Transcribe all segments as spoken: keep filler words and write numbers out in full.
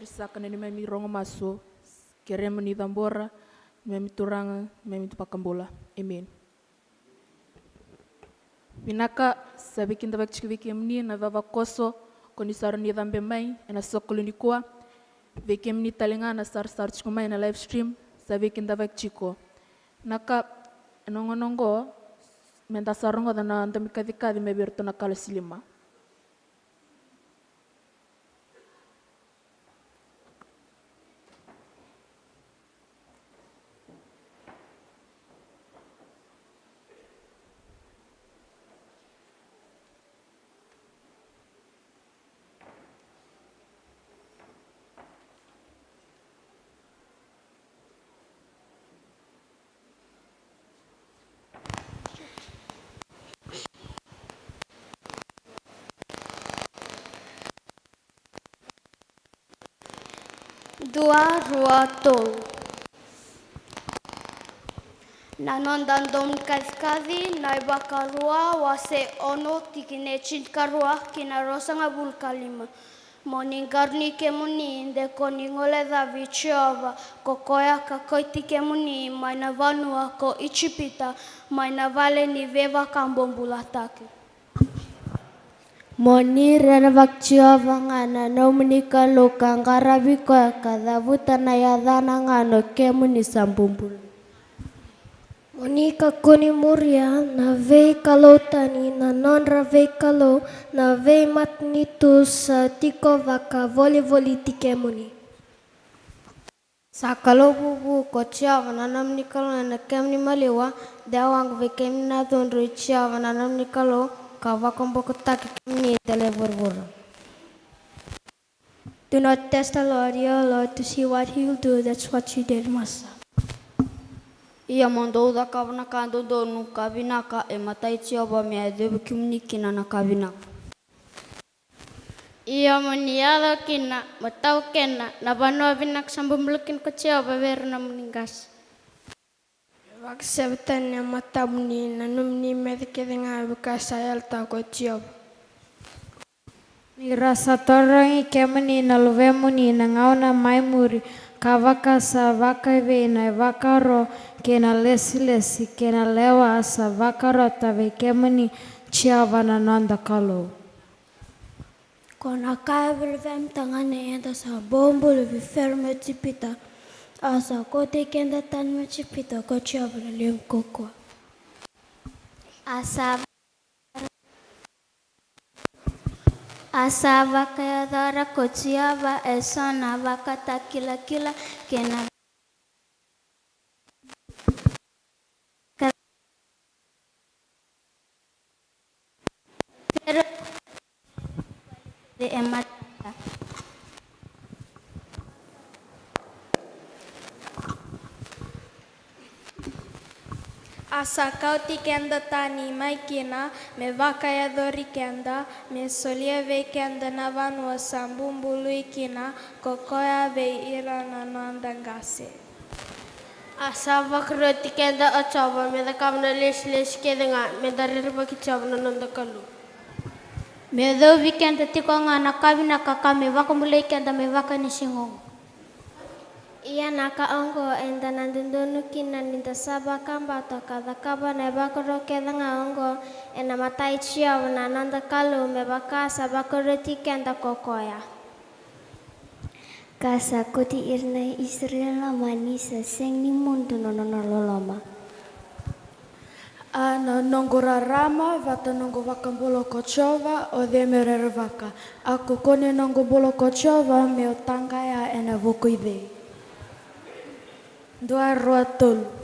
Saka na neimami rogo masu, kerei mo ni cabora, neimami Turaga, neimami Vakabula. Emeni. Vinaka, sa veikidavaki tiko vei kemuni na vavakoso ko ni sa rawa ni cabe mai ena sokalou nikua. Vei kemuni tale ga na sarasara tiko mai na live stream, sa veikidavaki tiko. Vinaka, ena gauna oqo, meda sa rogoca na domo ni kacikaci mai vei iratou na kalasi lima. Dua, rua, tolu. Na noda domo ni kacikaci, na iVakarua wase ono, tikina e tinikarua ki na ruasagavulu ka lima. Mo ni qarauni kemuni de ko ni gole cavi Jiova, ko koya ka kauti kemuni mai na vanua ko Ijipita, mai na vale ni veivakabobulataki. Mo ni rerevaki Jiova ga na nomuni Kalou ka qaravi koya ka cavuta na yacana ga na kemuni sa bubului. Mo ni kakua ni muria na veikalou tani na nodra veikalou, na veimatanitu sa tiko vakavolivoliti kemuni. Sa Kalou vuvu ko Jiova na nomuni Kalou ena kemuni maliwa, de a waqa vei kemuni na cudru i Jiova na nomuni Kalou, ka vakabokotaki kemuni e dela i vuravura. Do not test the Lord your Lord to see what he will do. That's what you did, Master. Ia mo dou cakava na ka dodonu ka vinaka e matai Jiova, me yacovi kemuni kina na ka vinaka. Ia mo ni yaco kina, mo taukena na vanua vinaka sa bubului kina ko Jiova vei ira na nomuni qase. Me vakaseva tani e matamuni na nomuni meca kece ga, vaka sa yalataka ko Jiova. Ni ra sa tarogi kemuni na luvemuni na gauna mai muri, ka vaka sa vakaevei na ivakaro kei na lesilesi kei na lewa, sa vakarota vei kemuni Jiova na noda Kalou. Ko na kaya vei ira na tagane, eda sa bobula vei Fero mai Ijipita, a sa kauti keda tani mai Ijipita ko Jiova na lewe ni kaukaua. A sa, a sa vakayacora ko Jiova eso na ivakatakilakila kei na Pero e matata. A sa kauti keda tani mai kina, me vakayacori keda, me solia vei keda na vanua sa bubului kina ko koya vei ira na noda qase. A sa vakaroti keda o Jiova me cakava na lesilesi kece ga, me da rerevaki Jiova na noda Kalou. Me yacovi keda tiko ga na ka vinaka, ka me vakabulai keda me vaka ni siga oqo. Ia na ka oqo eda na dodonu kina ni da sa vakabauta ka cakava na ivakaro kece ga oqo, ena matai Jiova na noda Kalou, me vaka sa vakaroti keda ko koya. Ka sa kauti ira na Isireli lomani, sa sega ni mudu na nona loloma. A na noqu rarama vata noqu vakabula ko Jiova, o cei meu rerevaka? A ko kune noqu bula ko Jiova, meu taqaya ena vuku i cei? Dua, rua, tolu.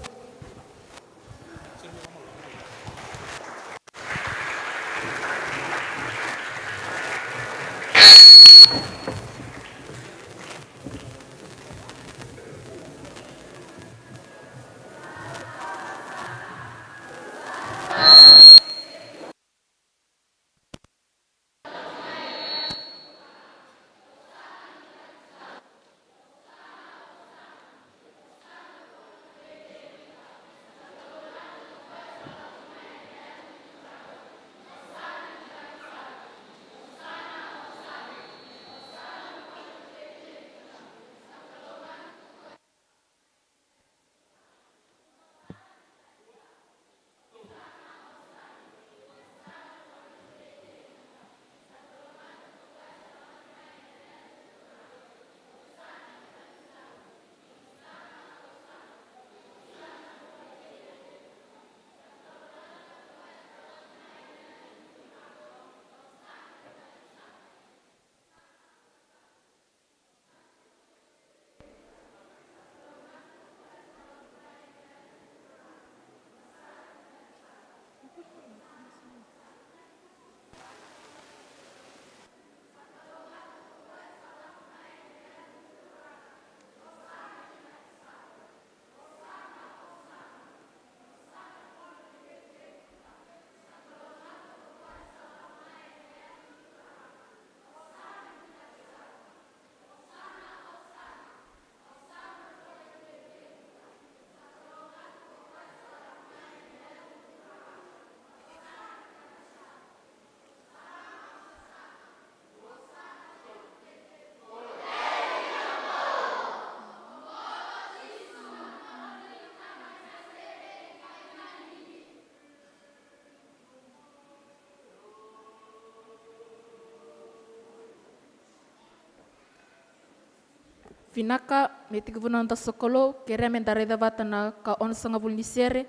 Vinaka, me tekivu na noda sokalou, kerea me da raica vata na ka onosagavulu ni sere.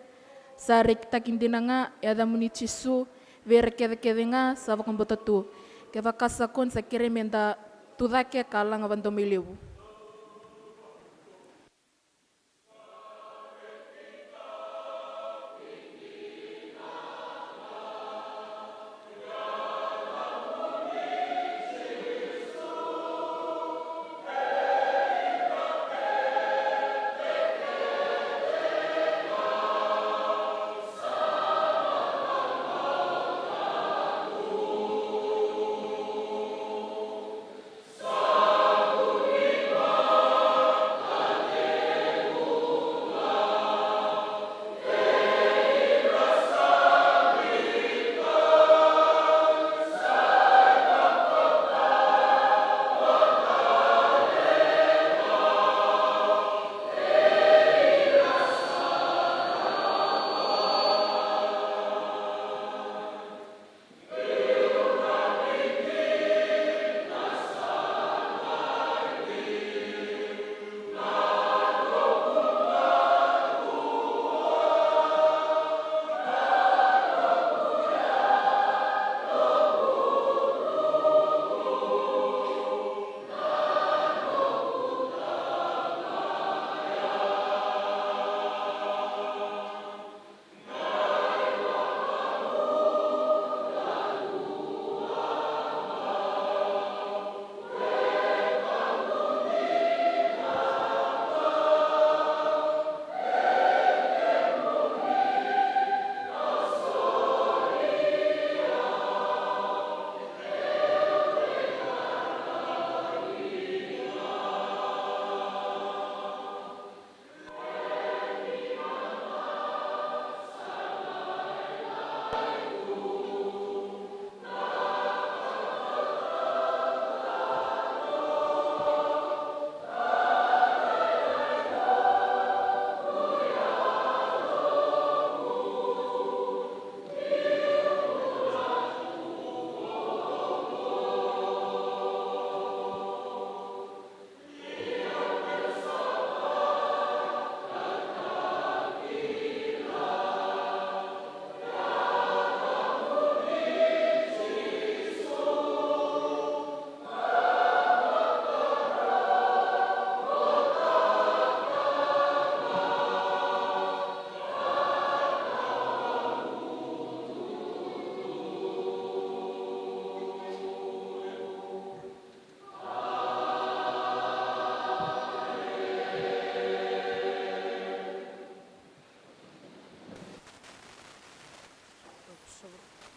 Sa rekitaki dina ga e yacamuni Jisu vei ira kece kece ga sa vakabauta tu. Kevaka sa koni, sa kerea me da tucake ka laga vakadomoilevu.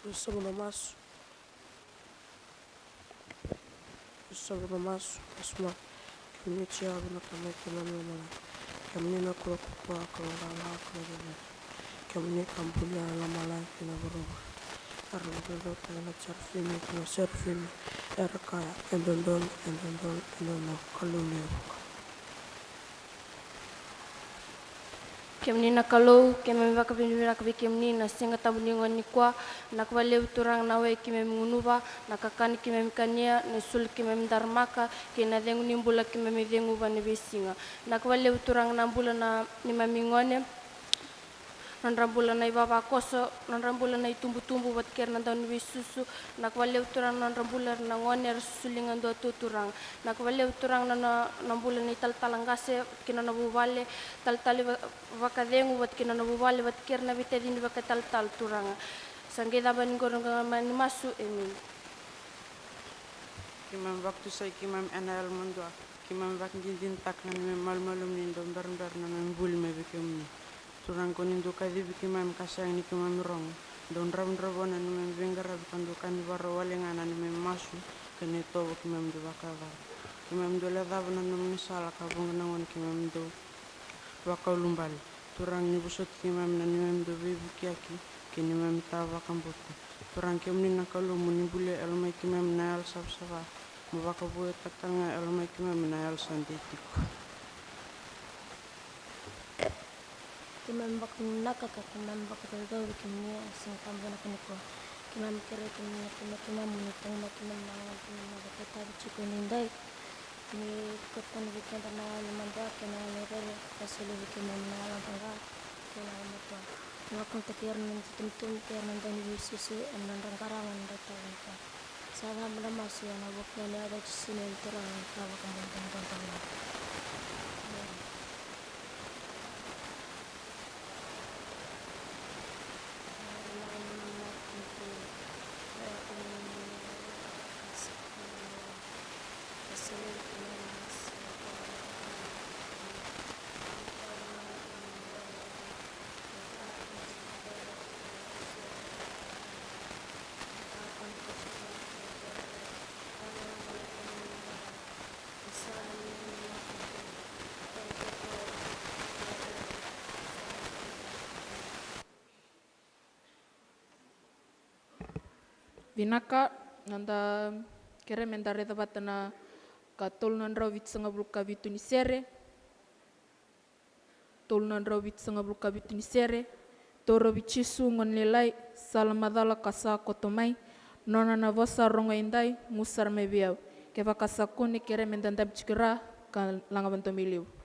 Dou sobu na masu. Dou sobu na masu. Masu mai. Kemuni Jiova na Tamai keimami lomalagi. Kemuni na Kalou kaukaua, Kalou lala, Kalou cecere. Kemuni ka bulia na lomalagi kei na vuravura. Era vakarautaka na jerafimi kei na serafimi. Era kaya, e dodonu, e dodonu, e dodonu, Kalou levu vuqa. Kemuni na Kalou, keimami vakavinavinaka vei kemuni na Siga Tabu ni gauna nikua. Vinaka vakalevu Turaga na wai keimami gunuva, na kakana keimami kania, na isulu keimami daramaka, kei na cegu ni bula keimami ceguva ena veisiga. Vinaka vakalevu Turaga na bula na neimami gone, nodra bula na ivavakoso, nodra bula na itubutubu vata kei ira na dauniveisusu. Vinaka vakalevu Turaga na nodra bula era na gone era susu liga dua tu Turaga. Vinaka vakalevu Turaga na, na, na bula na italatala qase vata kei na nona vuvale, talatala va-, vakacegu vata kei na nona vuvale vata kei ira na veitacini vakaitalatala Turaga. Sa qai cava yani qori na noqu masu, emeni. Keimami vakatusa keimami ena yalomadua. Keimami vakadinadinataka na neimami malumalumu ni dau berabera na neimami buli mai vei kemuni. Turaga, ko ni dau kacivi keimami ka sega ni keimami rogo. Dau dravudravua na neimami veiqaravi ka dau kani vakarau wale ga na neimami masu kei na itovo keimami dau vakayacora. Keimami dau lecava na nomuni sala ka vuqa na gauna keimami dau vakaiulubale. Turaga, ni vosoti keimami na neimami dau veivukiyaki kei na neimami tawa vakabauta. Turaga, kemuni na Kalou, mo ni bulia yalomai keimami na yalo savasava, mo vakavouyautaka tale ga yalomai keimami na yalo sa dei tiko. Keimami vakavinaka ka keimami vakacaucau vei kemuni ena Siga Tabu vinaka nikua. Keimami kerea kemuni na Tamai keimami mo ni tagina keimami na gauna keimami na vakaitavi tiko edaidai. Ni kauta tani vei keda na yalo madua kei na yalo rere, ka solia vei keimami na yalo qaqa kei na yalo matua. Ni vakalougatataki ira na noda itubutubu kei ira na dau ni veiusiusi ena nodra qarava na nodra itavi nikua. Sa cabo na masu ena vuku ni yaca i Jisu na Turaga ka iVakabula tawadodonu. Emeni. Vinaka, noda kere me da raica vata na ka tolu na drau vitusagavulu ka vitu ni sere. Tolu na drau vitusagavulu ka vitu ni sere. Torovi Jisu gone lailai, sala macala ka sa koto mai. Nona na vosa rogo e dai, gu sara mai vei au. Kevaka sa kune, kere me da dabe tiko i ra ka laga vadomi levu.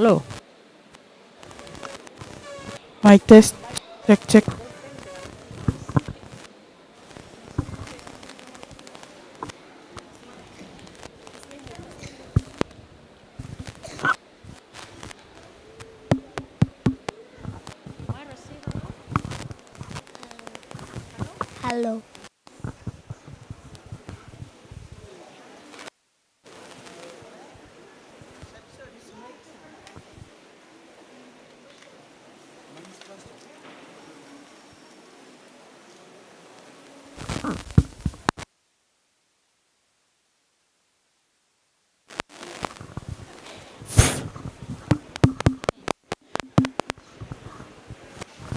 Hello. Mic test. Check, check. Hello.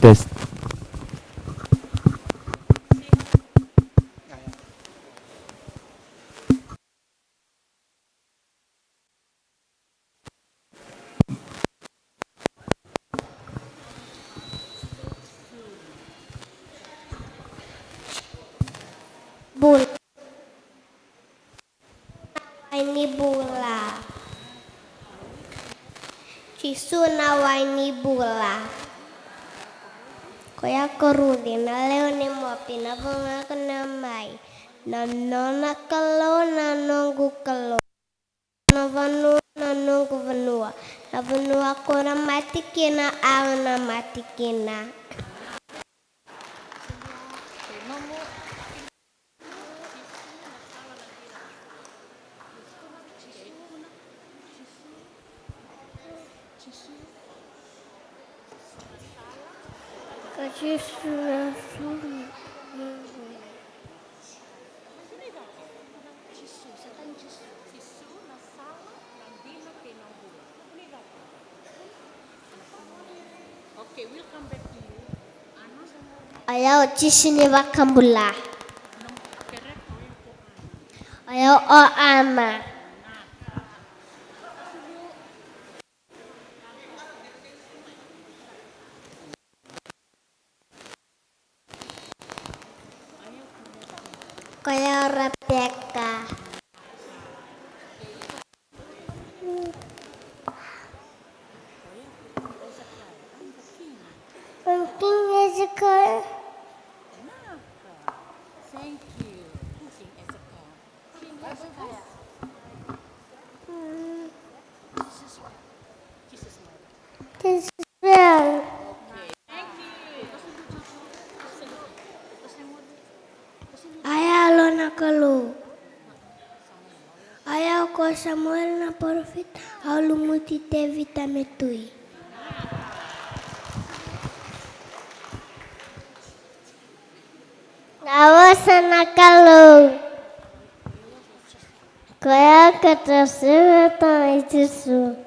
Test. Bula. Wai ni bula. Jisu na wai ni bula. Koya ko Ruci na lewe ni Moapi, na vunau ko Naomi, na nona Kalou na noqu Kalou. Na vanua na noqu vanua, na vanua ko na mate kina, au na mate kina. Ka Jisu na sulu. O yau o Jisu ni vakabula. O yau o Ana. Ko yau o Repeka. I'm King Hezekiah. Thank you. Mm. This is well. A yalo na Kalou. A yau ko Samuel na parofita, au lumuti Tevita me tui. Na vosa na Kalou. Koya ka Josefa tama i Jisu.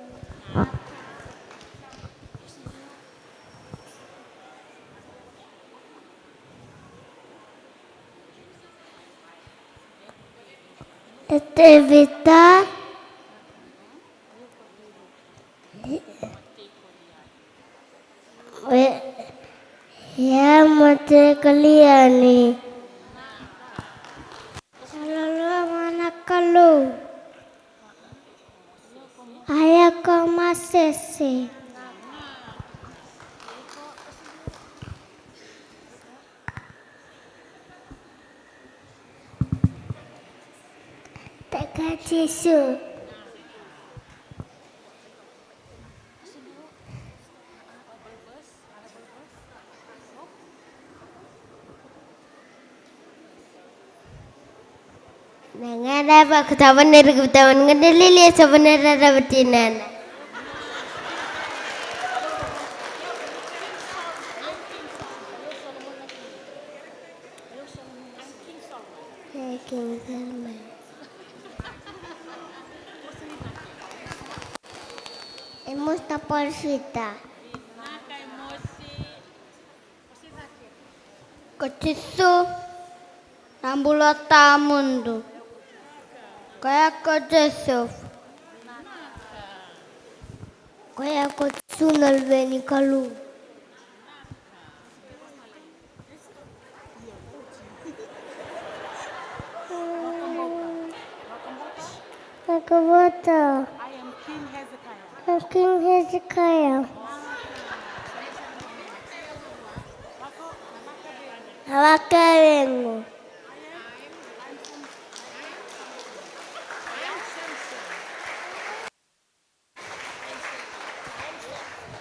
E Tevita. E, ia mo te kaliani. Loloma na Kalou. Aya ko masese. Taka Jisu. Na gada vakatavana ira ka vatavana gada lilia savana rara vatinana. King Salman. Emosi na parofita. Ko Jisu na bula tawamudu. Koya ko Joseph. Koya ko Jisu na luve ni Kalou. Vakavota. King Hezekiah. Vakavengu.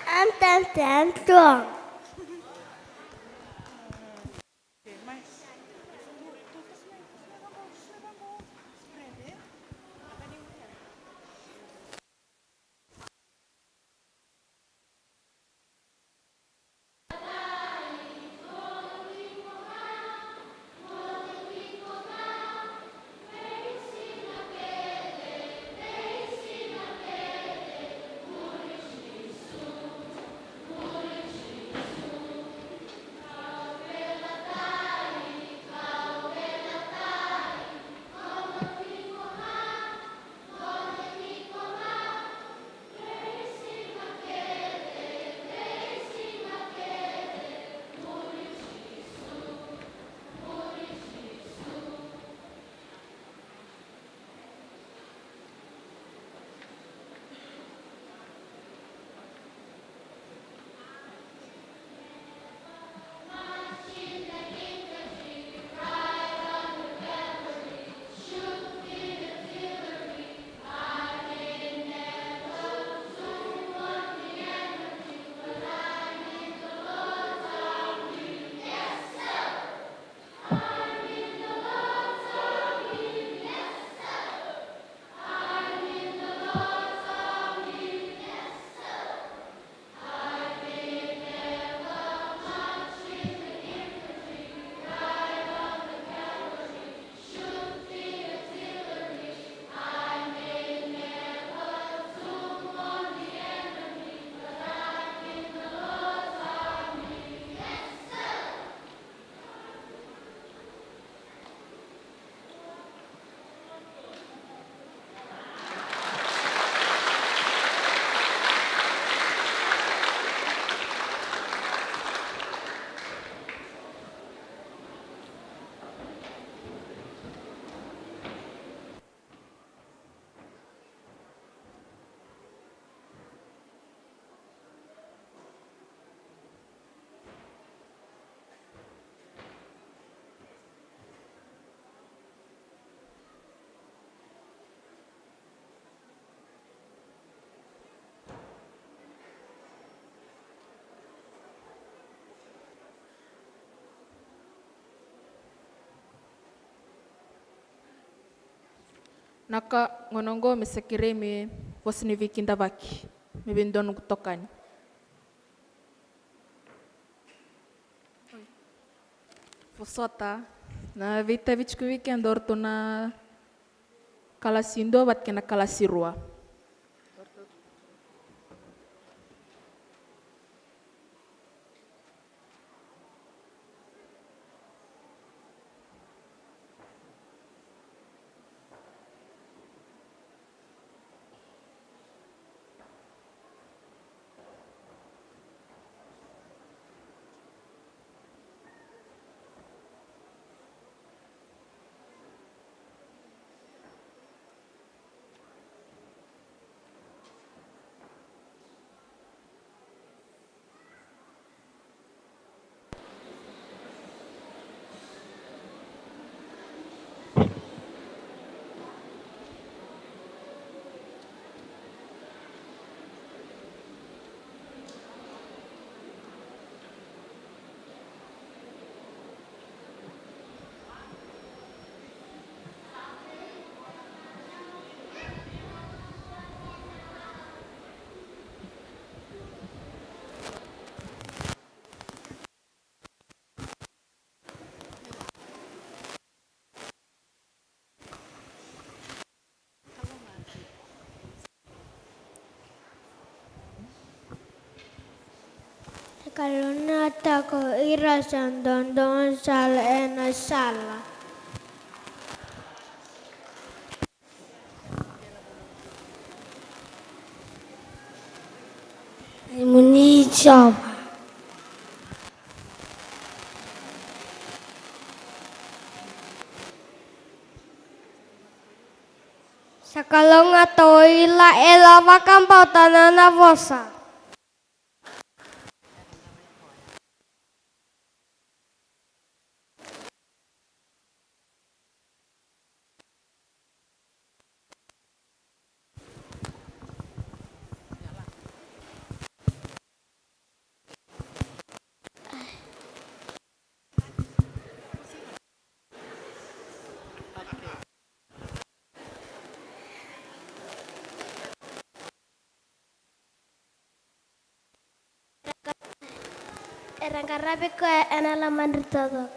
I'm Tantan Tuang. Na ka gona oqo me sa kerei me vosa ni veikidavaki me vei dua noqu tokani. Vosota, na veitavi tiko vei keda o ratou na kalasi dua vata kei na kalasi rua. E kalougata ko ira sa dodonu sala ena sala. Emuni Jiova. Sa Kalou ga tou ila, ela vakabauta na nona vosa. Era qaravi koya ena loma ni taucoko.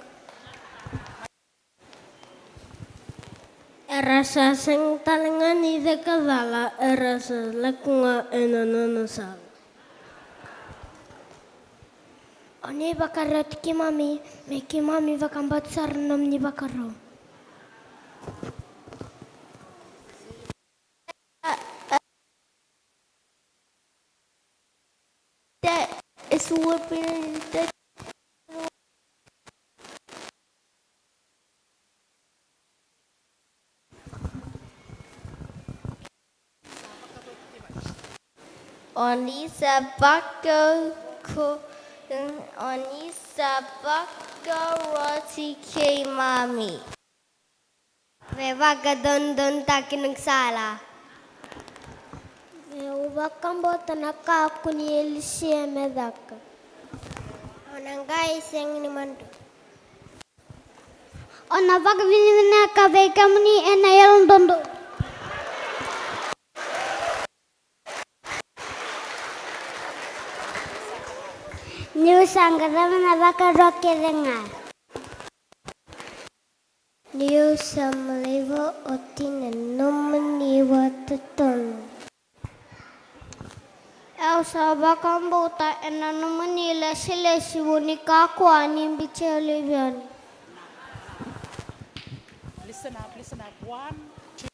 Era sa sega tale ga ni caka cala, era sa lako ga ena nona sala. O ni vakaroti keimami, me keimami vakabauta sara na nomuni vakarau. O ni sa vakau, o ni sa vakaroti keimami. Me vakadodonutaki noqu sala. Meu vakabauta na ka ko ni elisia me caka. O na qai sega ni madua. O na vakavinavinaka vei kemuni ena yalododonu. Niu sa qarava na vakaro kece ga. Niu sa malaiva oti na nomuni vakatotolo. Au sa vakabauta ena nomuni lesilesi, vu ni kakua ni biuti au laivi yani. Listen up, listen up. One, two.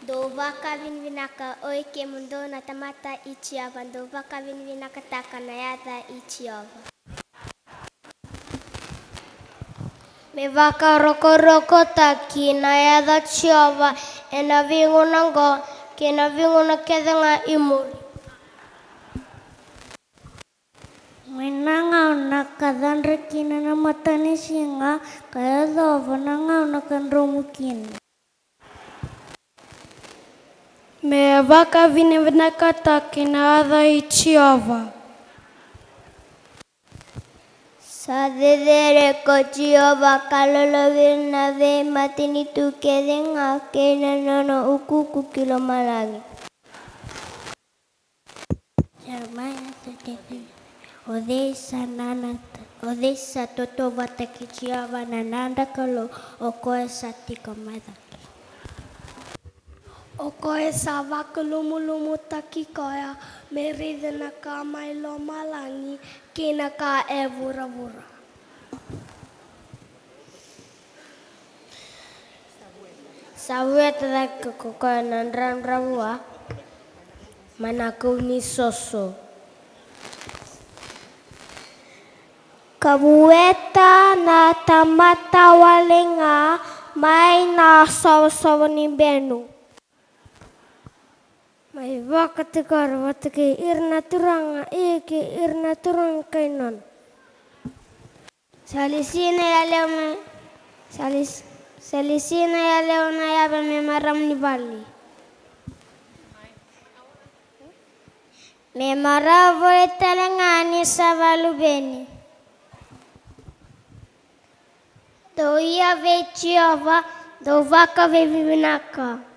Dou vakavinavinaka, oi kemudou na tamata i Jiova, dou vakavinavinakataka na yaca i Jiova. Me vakarokorokotaki na yaca Jiova ena veigauna oqo kei na veigauna kece ga i muri. Mai na gauna ka cadra kina na matanisiga ka yacova na gauna ka dromu kina. Me vakavinavinakataki na yaca i Jiova. Sa cecere ko Jiova ka lolovira na veimatanitu kece ga kei na nona ukuuku ki lomalagi. Jeremaia thirty-three. O cei sa nanuma O cei sa tautauvata kei Jiova na noda Kalou? O koya sa tiko mai cake. O koya sa vakalumulumutaki koya me raica na ka mai lomalagi kei na ka e vuravura. Sa vueta cake ko koya na dravudravua mai na kau ni soso, ka vueta na tamata wale ga mai na sovosovo ni benu. Mai vakatikora vata kei ira na turaga, ia kei ira na turaga kai nona. Sa lesi na yalewa me, sa les-, sa lesi na yalewa na yava me marama ni vale. Me marau voli tale ga ni sa valuveni. Dou ia vei Jiova, dou vakavinavinaka.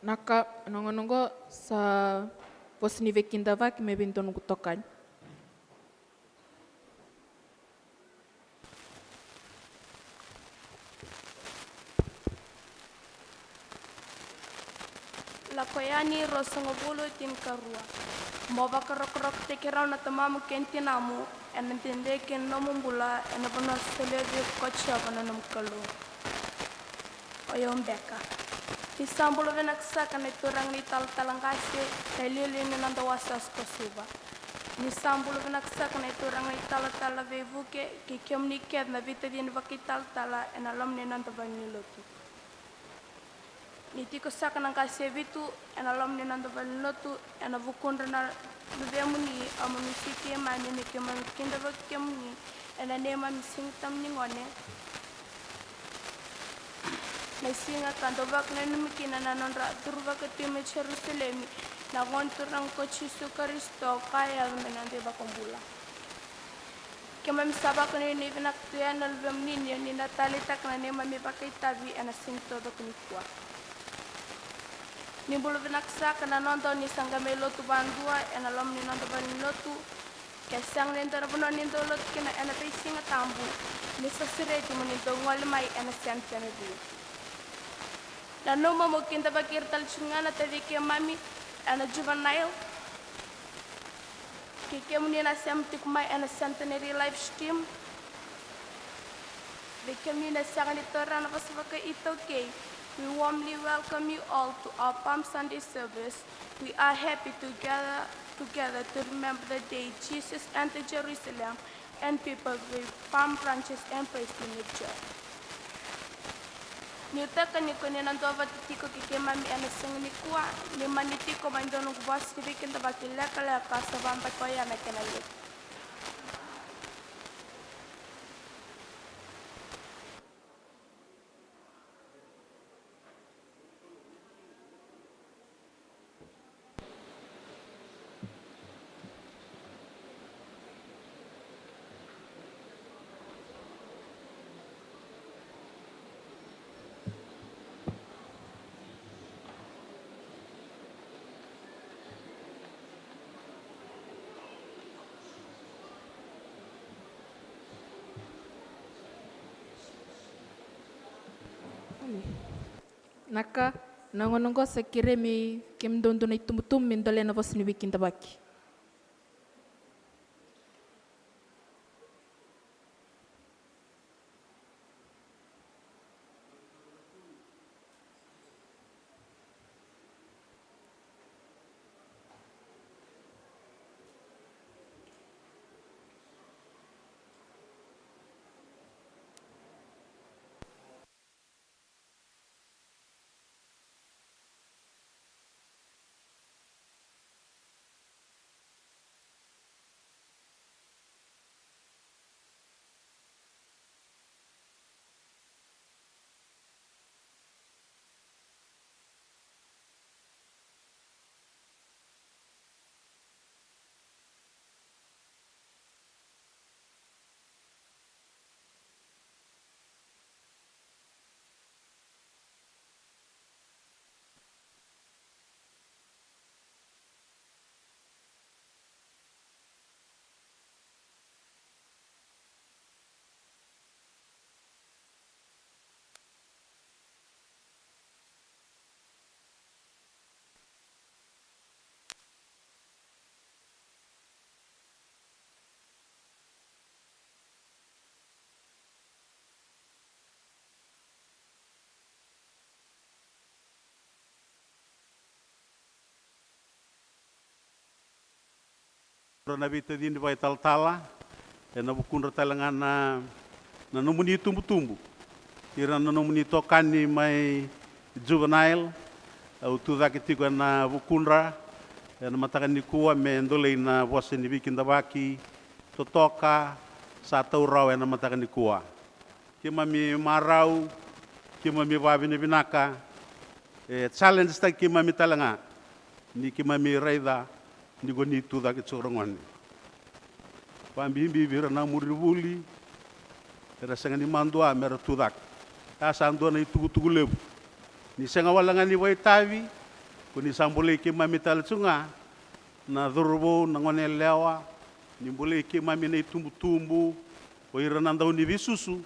Na ka, na gauna oqo sa vosa ni veikidavaki me vei dua noqu itokani. Lako Yani ruasagavulu tinikarua. Mo vakarokorokotaki rau na tamamu kei na tinamu ena dede kei na nomu bula ena vanua sa solia vei iko ko Jiova na nomu Kalou. O yau beka. Ni sa bula vinaka saka na turaga ni talatala qase, na iliuliu ni noda wasewase ko Suva. Ni sa bula vinaka saka na turaga ni talatala veivuke, kei kemuni kece na veitacini vakaitalatala ena loma ni noda valenilotu. Ni tiko saka na qase e vitu ena loma ni noda valenilotu, ena vukudra na luvemuni, au mami sui keimami me keimami kidavaki kemuni ena neimami siga tamani gone. Na siga ka dau vakananumi kina na nodra curu vakatimi e Jerusalemi na Gone Turaga ko Jisu Karisito ka yaco me noda iVakabula. Keimami sa vakanuinui vinaka tu yani na luvemuni ni o ni na taleitaka na neimami vakaitavi ena siga taucoko nikua. Ni bula vinaka saka na noda o ni sa qai mai lotu vakadua ena loma ni noda valenilotu, ke sega ni dua na vanua ni dau lotu kina ena veisiga tabu, ni sa sureti mo ni dau gole mai ena Centenary. Nanuma mo kidavaki ira tale tiko ga na taci keimami ena Juvenile. Kei kemuni na sema tiko mai ena Centenary live stream, vei kemuni na sega ni taura na vosa vakaitaukei, we warmly welcome you all to our Palm Sunday service. We are happy to gather together to remember the day Jesus entered Jerusalem and people waved palm branches and praised him with joy. Niu tokoni ko ni na duavata tiko kei keimami ena siga nikua, ni mani tiko mai dua noqu vosa ni veikidavaki lekaleka sa vakabakoya na kena levu. Na ka, na gauna oqo sa kerei me kemudou dua na itubutubu me dolea na vosa ni veikidavaki. Ra na veitacini vakaitalatala, ena vukudra tale ga na, na nomuni itubutubu. Ira na nomuni itokani mai Juvenile, au tu cake tiko ena vukudra, ena mataka nikua me dolei na vosa ni veikidavaki totoka sa tau rawa ena mataka nikua. Keimami marau, keimami vakavinavinaka, e challenge taki keimami tale ga ni keimami raica ni ko ni tu cake tiko ragone. Vakabibi vei ira na murivuli, era sega ni madua me ra tu cake. Ya sa dua na itukutuku levu. Ni sega wale ga ni vakaitavi, ko ni sa bolei keimami tale tiko ga, na cauravou, na gone yalewa, ni bolei keimami na itubutubu, o ira na dau ni veisusu,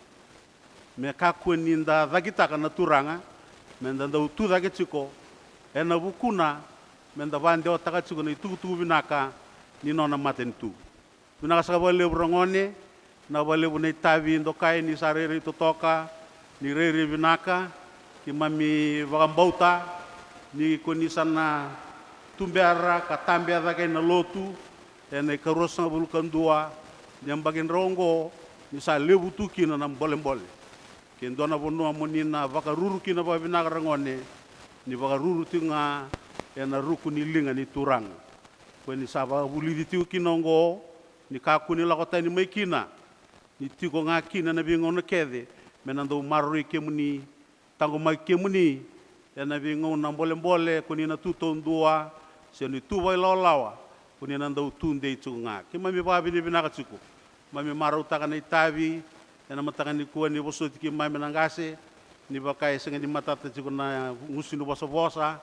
me kakua ni da cakitaka na Turaga, me da dau tu cake tiko ena vukuna, me da vakadewataka tiko na itukutuku vinaka ni nona matanitu. Vinaka saka vakalevu ragone, vinaka vakalevu na itavi dokai ni sa rairai totoka, ni rairai vinaka, keimami vakabauta ni ko ni sa na tubera ka tabea cake na lotu ena ikaruasagavulu ka dua ni yabaki drau oqo, ni sa levu tu kina na bolebole. Ke dua na vanua mo ni na vakaruru kina vakavinaka ragone, ni vakaruru tiko ga ena ruku ni liga ni Turaga. Ko ni sa vakavulici tiko kina oqo, ni kakua ni lako tani mai kina, ni tiko ga kina na veigauna kece me na dau maroroi kemuni, Taqomaki kemuni ena veigauna bolebole ko ni na tu taudua, se ni tu vakailawalawa ko ni na dau tu dei tiko ga. Keimami vakavinavinaka tiko. Keimami marautaka na itavi ena mataka nikua ni vosoti keimami na qase, ni vaka e sega ni matata tiko na gusu ni vosavosa.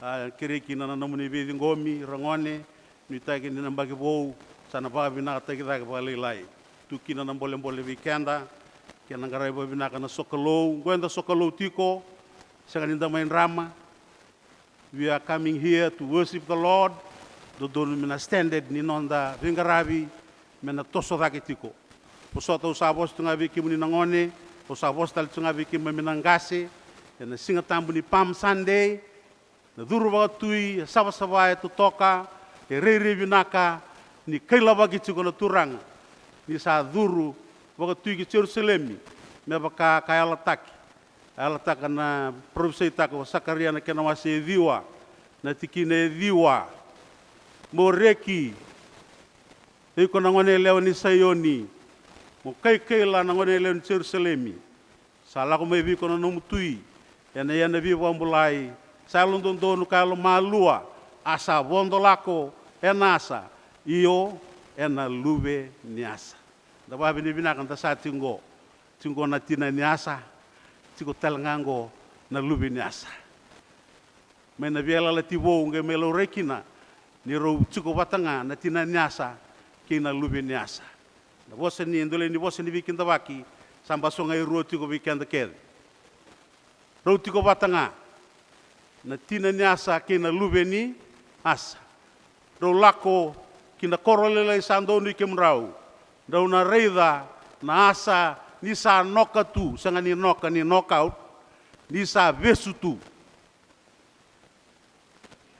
A, kerei kina na nomuni veiciqomi, ragone, nuitaki ni na yabaki vou sa na vakavinakataki cake vakalailai. Tu kina na bolebole vei keda, kei na qaravi vakavinaka na sokalou. Oqo eda sokalou tiko, sega ni da mai drama. We are coming here to worship the Lord. Dodonu me na standard ni noda veiqaravi me na toso cake tiko. Vosota, au sa vosa tu ga vei kemuni na gone, au sa vosa tale tu ga vei keimami na qase, ena Siga Tabu ni Palm Sunday, na curu vakatui e savasava, e totoka, e rairai vinaka, ni kailavaki tiko na Turaga, ni sa curu vakatui ki Jerusalemi, me vaka ka yalataki. A yalataka na parofisaitaka o Sakaria na kena wase e ciwa, na tikina e ciwa. Mo reki, o iko na goneyalewa ni Saioni, mo kaikaila na goneyalewa ni Jerusalemi. Sa lako mai vei iko na nomu Tui, ena ia na veivakabulai, sa yalododonu ka yalomalua, a sa vodo lako ena asa, io, ena luve ni asa. Da vakavinavinaka da sa tiko qo. Tiko qo na tina ni asa, tiko tale ga qo na luve ni asa. Mai na Veiyalayalati Vou qai mai laurai kina ni rau tiko vata ga na tina ni asa kei na luve ni asa. Na vosa ni, dole ni vosa ni veikidavaki, sa basoga e rua tiko vei keda kece. Rau tiko vata ga na tina ni asa kei na luve ni asa. Rau lako ki na koro lailai sa donui kemudrau. Drau na raica na asa ni sa noka tu, sega ni noka ni knockout, ni sa vesu tu.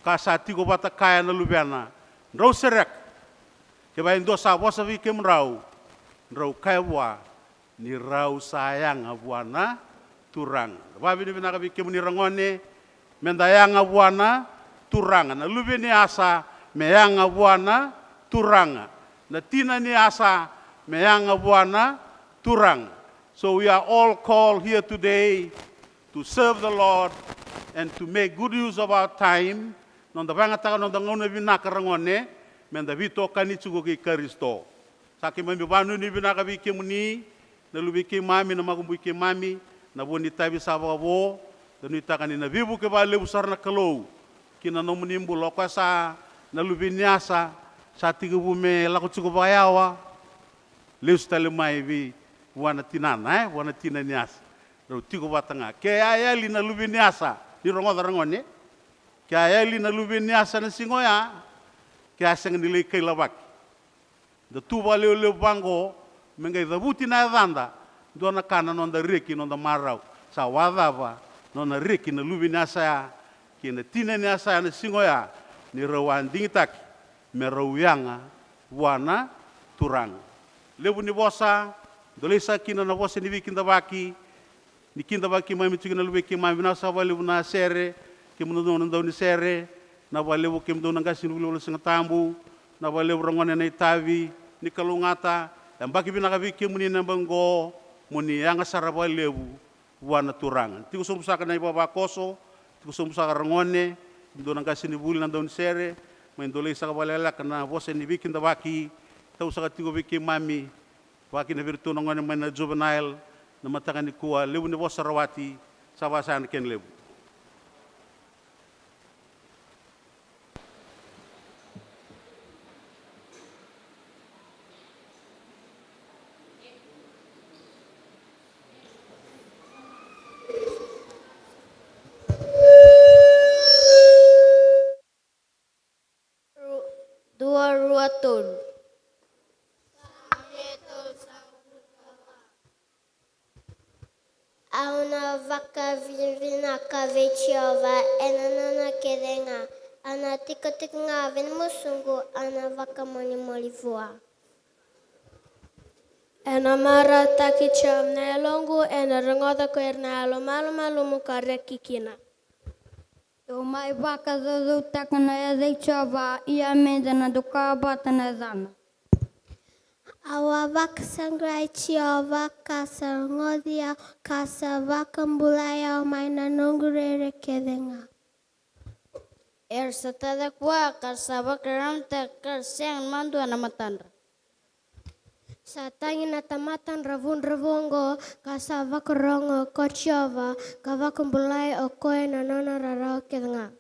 Ka sa tiko vata kaya na luvena, drau sereka. Kevaka e dua sa vosa vei kemudrau, drau kaya vua ni rau sa yaga vua na Turaga. Vakavinavinaka vei kemuni ragone, me da yaga vua na Turaga. Na luve ni asa me yaga vua na Turaga. Na tina ni asa me yaga vua na Turaga. So we are all called here today to serve the Lord and to make good use of our time. Noda vakayagataka noda gauna vinaka ragone, me da veitokani tiko kei Karisito. Sa keimami vakanuinui vinaka vei kemuni na luve i keimami, na makubui keimami, na vo ni itavi sa vakavo. Da nuitaka ni na veivuke vakalevu sara na Kalou ki na nomuni bula. O koya sa na luve ni asa, sa tekivu me lako tiko vakayawa, lesu tale mai vei, vua na tinana, e, vua na tina ni asa. Rau tiko vata ga. Ke a yali na luve ni asa, ni rogoca ragone, ke a yali na luve ni asa na siga oya, ke a sega ni lai kailavaki. Da tu vakalevulevu vaqo me qai cavuti na yacada, dua na ka na noda reki, noda marau. Sa vakacava nona reki na luve ni asa ya kei na tina ni asa ya na siga oya, ni rau a digitaki me rau yaga vua na Turaga. Levu ni vosa, dolei saka kina na vosa ni veikidavaki, ni kidavaki keimami tiko na luvei keimami, vinaka saka vakalevu na sere, kemudou na daunisere, vinaka vakalevu kemudou na qasenivuli ni Siga Tabu, vinaka vakalevu ragone na itavi, ni kalougata, yabaki vinaka vei kemuni na yabaki qo, mo ni yaga sara vakalevu vua na Turaga. Tiko sobu saka na ivavakoso, tiko sobu saka ragone, kemudou na qasenivuli na daunisere, mai dolei saka vakalekaleka na vosa ni veikidavaki, tau saka tiko vei keimami, vaka kina vei iratou na gone mai na juvenile, na mataka nikua, levu ni vosa rawati, sa vaka sa na kena levu. Ru-, dua, rua, tolu. Au na vakavinavinaka vei Jiova ena nona kece ga, au na tikotiko ga vei na musuqu, au na vakamolimoli vua. Ena marautaki Jiova na yaloqu, ena rogoca ko ira na yalomalumalumu ka reki kina. Dou mai vakacaucautaka na yaca i Jiova, ia meda na doka vata na yacana. Au a vakasaqarai Jiova, ka sa rogoci au, ka sa vakabulai au mai na noqu rere kece ga. Era sa tacake vua, ka sa vakaramataka, ka sega ni madua na matadra. Sa tagi na tamata dravudravua oqo, ka sa vakarogo ko Jiova, ka vakabulai o koya na nona rarawa kece ga.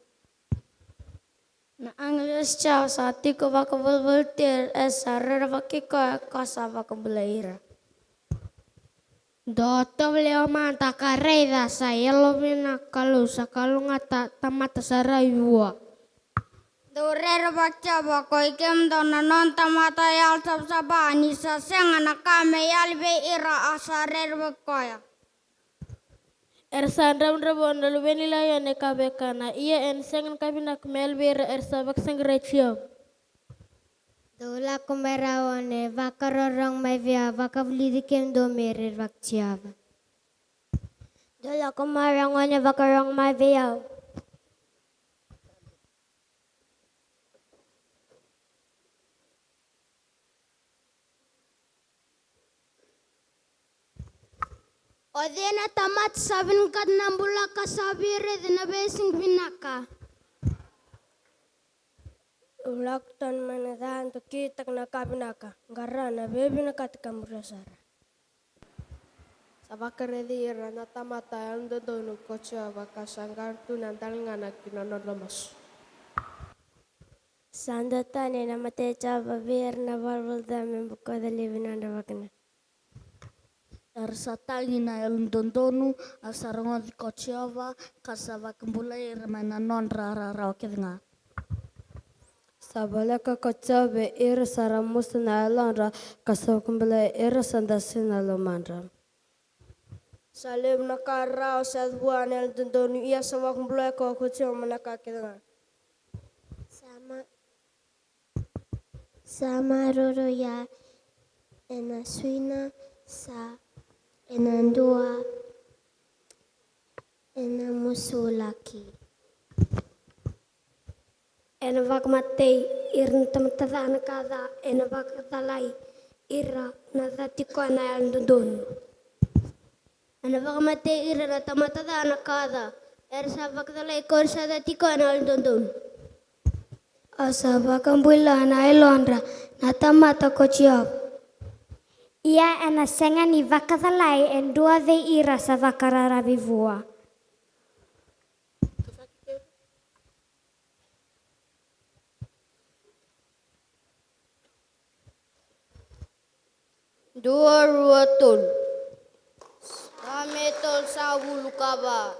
Na agilosi Jiova sa tiko vakavolivoliti ira, e sa rerevaki koya ka sa vakabulai ira. Dou tovolea mada ka raica, sa yalovinaka na Kalou, sa kalougata na tamata sa ravi vua. Dou rerevaki Jiova, koi kemudou na nona tamata yalosavasava, ni sa sega na ka me yali vei ira, a sa rerevaki koya. Era sa dravudravua na luve ni laione ka vekana, ia ena sega na ka vinaka me yali vei ira era sa vakasaqarai Jiova. Dou lako mai ra, o ni vakarorogo mai vei au, vakavulici kemudou me rerevaki Jiova. Dou lako mai ra, o ni vakarorogo mai vei au. O cei na tamata sa vinakata na bula ka sa via raica na veisiga vinaka? Au lako tani mai na ca, dou kitaka na ka vinaka, qara na veivinakati ka muria sara. Sa vakaraici ira na tamata yalododonu ko Jiova, ka sa qara tu na daligana ki na nodra masu. Sa dua tani na mata i Jiova vei ira na valavala ca, me bokoca laivi na nodra vakana. Era sa tagi na yalododonu, a sa rogoci ko Jiova, ka sa vakabulai ira mai na nodra rarawa kece ga. Sa voleka ko Jiova vei ira sa ramusu na yalodra, ka sa vakabulai ira sa dasina na lomadra. Sa levu na ka rarawa sa yaco vua na yalododonu, ia sa vakabulai koya ko Jiova mai na ka kece ga. Sa ma-, sa maroroi ena suina, sa ena dua ena musulaki. Ena vakamatei ira na tamata ca na ka ca, ena vakacalai ira na ca tiko ena yalododonu. Ena vakamatei ira na tamata ca na ka ca, era sa vakacalai ko ira sa ca tiko ena yalododonu. A sa vakabula na yalodra na tamata ko Jiova. Ia ena sega ni vakacalai e dua vei ira sa vakararavi vua. Dua, rua, tolu. Same tolusagavulu ka va.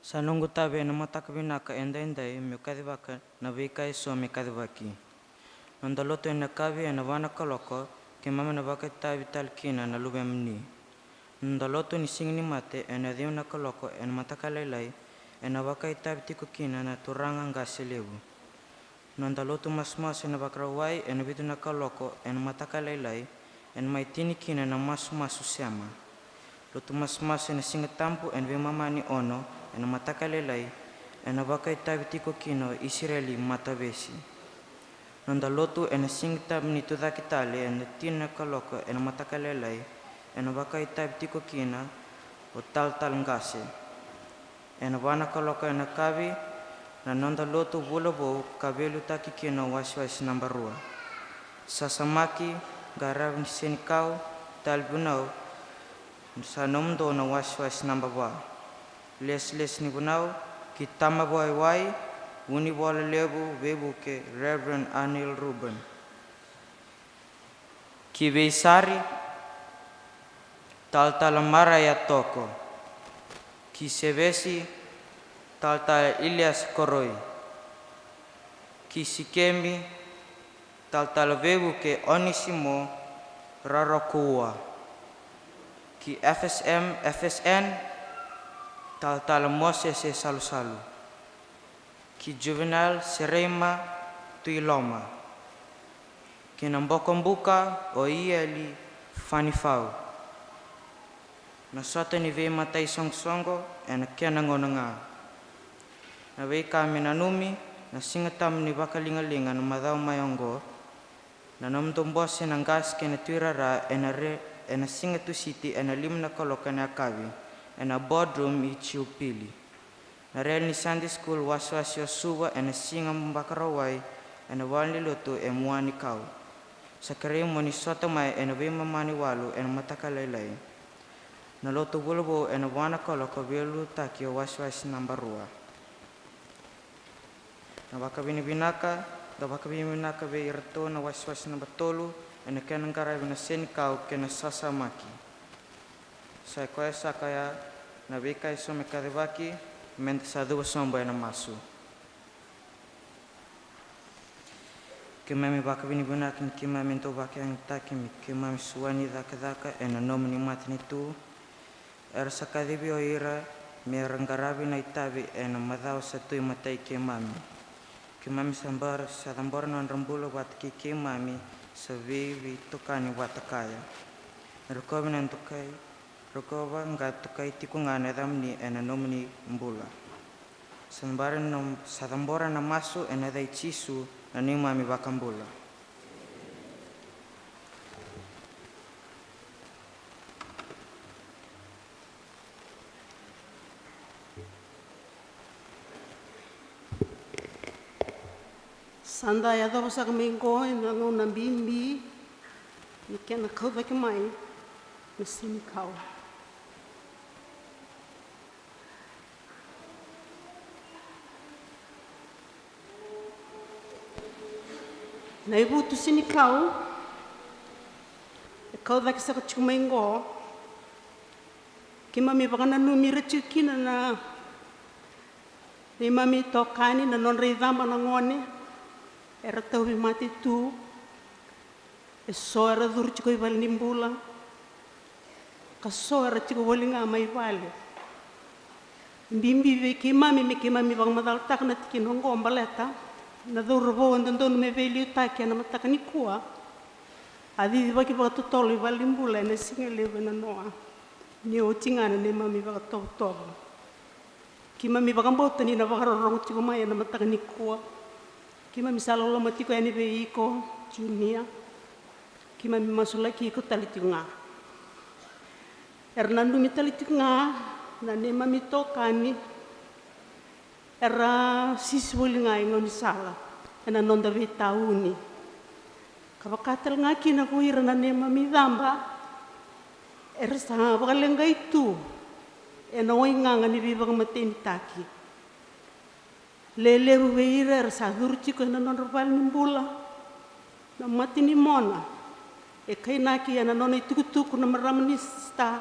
Sa noqu itavi ena mataka vinaka edaidai meu kacivaka na veika eso me kacivaki. Noda lotu ena yakavi ena va na kaloko, keimami na vakaitavi tale kina na luvemuni. Noda lotu ni Siga ni Mate ena ciwa na kaloko ena mataka lailai, ena vakaitavi tiko kina na turaga qase levu. Noda lotu masumasu ena Vakarauwai ena vitu na kaloko ena mataka lailai, ena mai tini kina na masumasu sema. Lotu masumasu ena Siga Tabu ena veimama ni ono ena mataka lailai, ena vakaitavi tiko kina o Isireli Matavesi. Noda lotu ena Siga Tabu ni Tucake Tale ena tini na kaloko ena mataka lailai, ena vakaitavi tiko kina o Talatala Qase. Ena va na kaloko ena yakavi, na noda lotu Vula Vou ka veiliutaki kina o Wasewase naba rua. Sasamaki, qaravi ni senikau, tali vunau, sa nomudou na Wasewase naba va. Lesilesi ni vunau, ki Tamavaiwai, Vunivola Levu, veivuke, Reverend Anil Rubin. Ki Veisari, Talatala Maraia Toko. Ki Sevesi, Talatala Ilias Koroi. Ki Sikemi, Talatala Veivuke Onisimo Rarakoua. Ki F S M F S N, Talatala Mosese Salusalu. Ki Juvenile Sereima Tuiloma. Ki Nabokobuka o Ieli Fanifau. Na sota ni veimataisoqosoqo ena kena gauna ga. Na veika me nanumi, na Siga Tabu ni Vakaligaliga na macawa mai oqo, na nomudou bose na qase kei na tuirara ena re, ena Siga Tusiti ena lima na kaloko ena yakavi, ena boardroom i Jiupili. Na rally ni Sunday School wasewase o Suva ena siga Vakarauwai ena valenilotu e Muanikau. Sa kerei mo ni sota mai ena veimama ni walu ena mataka lailai. Na lotu vulavou ena va na kaloko, veiliutaki o wasewase naba rua. Na vakavinavinaka, da vakavinavinaka vei iratou na wasewase naba tolu ena kena qaravi na senikau kei na sasamaki. Sa i koya saka ya na veika eso me kacivaki, meda sa cuva sobu ena masu. Keimami vakavinavinaka ni keimami dau vakayagataki me keimami suani cakacaka ena nomuni matanitu. Era sa kacivi o ira me ra qaravi na itavi ena macawa sa tu e matai keimami. Keimami sa cabora, sa cabora na nodra bula vata kei keimami sa veiveitokani vata kaya. Rokovi na dokai, rokova ka dokai tiko ga na yacamuni ena nomuni bula. Sa cabora na, sa cabora na masu ena yaca i Jisu na neimami iVakabula. Sa da yacova saka mai oqo ena gauna bibi ni kena kau cake mai na senikau. Na ivutu senikau e kau cake saka tiko mai oqo, keimami vakananumi ira tiko kina na neimami itokani, na nodra icaba na gone era tauvimate tu. Eso era curu tiko i valenibula, ka so era tiko voli ga mai vale. Bibi vei keimami me keimami vakamacalataka na tikina oqo baleta na cauravou e dodonu me veiliutaki ena mataka nikua, a cicivaki vakatotolo i valenibula ena siga levu e nanoa, ni oti ga na neimami vakatovotovo. Keimami vakabauta ni na vakarorogo tiko mai ena mataka nikua. Keimami sa loloma tiko yani vei iko, Junia. Keimami masulaki iko tale tiko ga. Era nanumi tale tiko ga na neimami itokani era sisi voli ga e gaunisala ena noda veitauni. Ka vaka tale ga kina ko ira na neimami icaba era sa vakaleqai tu ena waigaga ni veivakamatenitaki. Lelevu vei ira era sa curu tiko ena nodra valenibula na mate ni mona. E kainaki ena nona itukutuku na marama ni star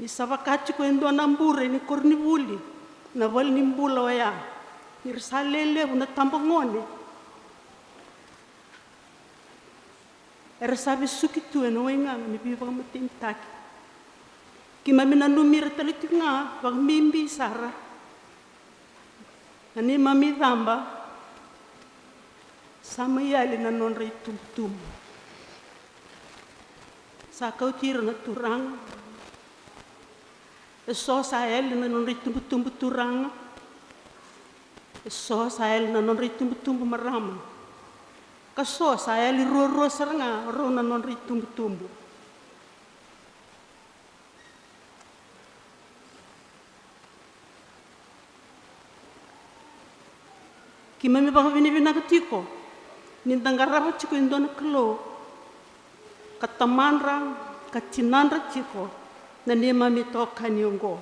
ni sa vaka tiko e dua na bure ni koronivuli na valenibula oya, ni ra sa lelevu na tabagone era sa vesuki tu ena waigaga ni veivakamatenitaki. Keimami nanumi ira tale tiko ga vakabibi sara na neimami icaba sa mai yali na nodra itubutubu. Sa kauti ira na Turaga. Eso sa yali na nodra itubutubu turaga. Eso sa yali na nodra itubutubu marama. Ka so sa yali ruarua sara ga rau na nodra itubutubu. Keimami vakavinavinaka tiko ni da qarava tiko e dua na Kalou ka tamadra ka tinadra tiko na neimami itokani oqo.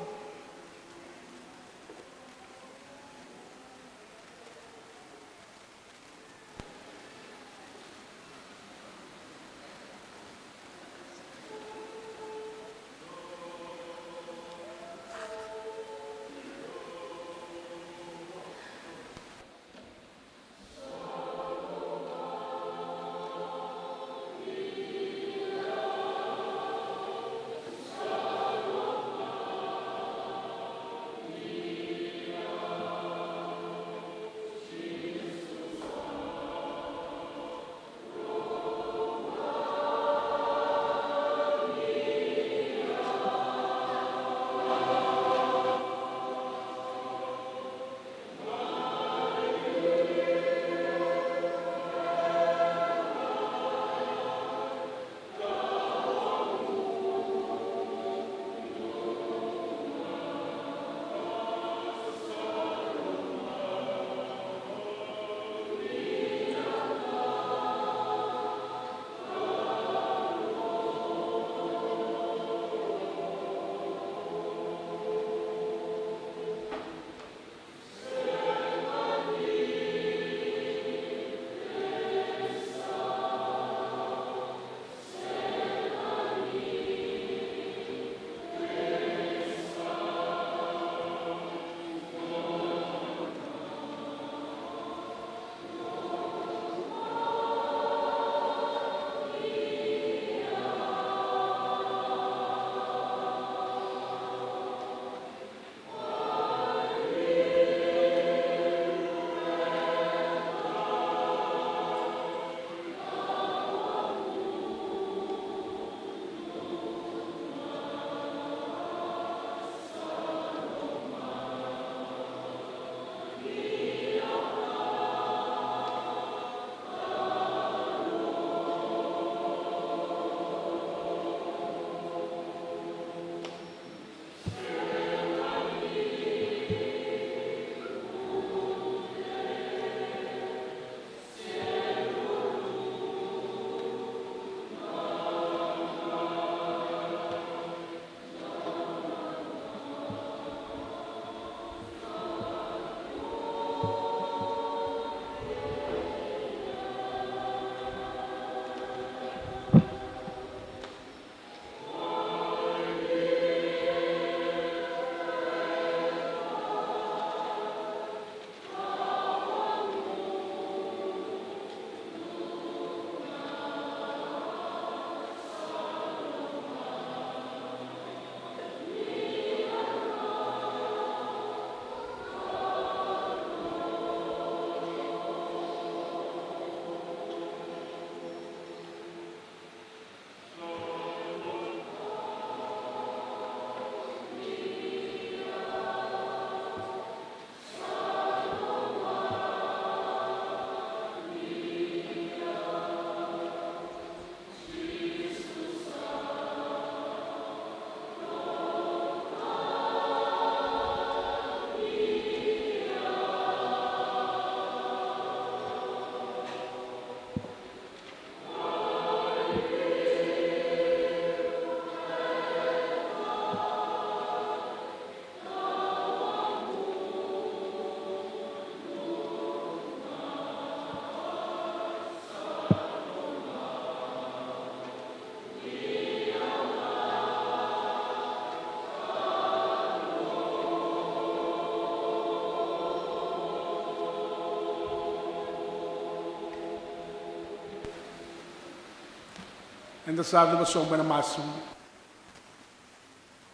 Eda sa cuva sobu ena masu.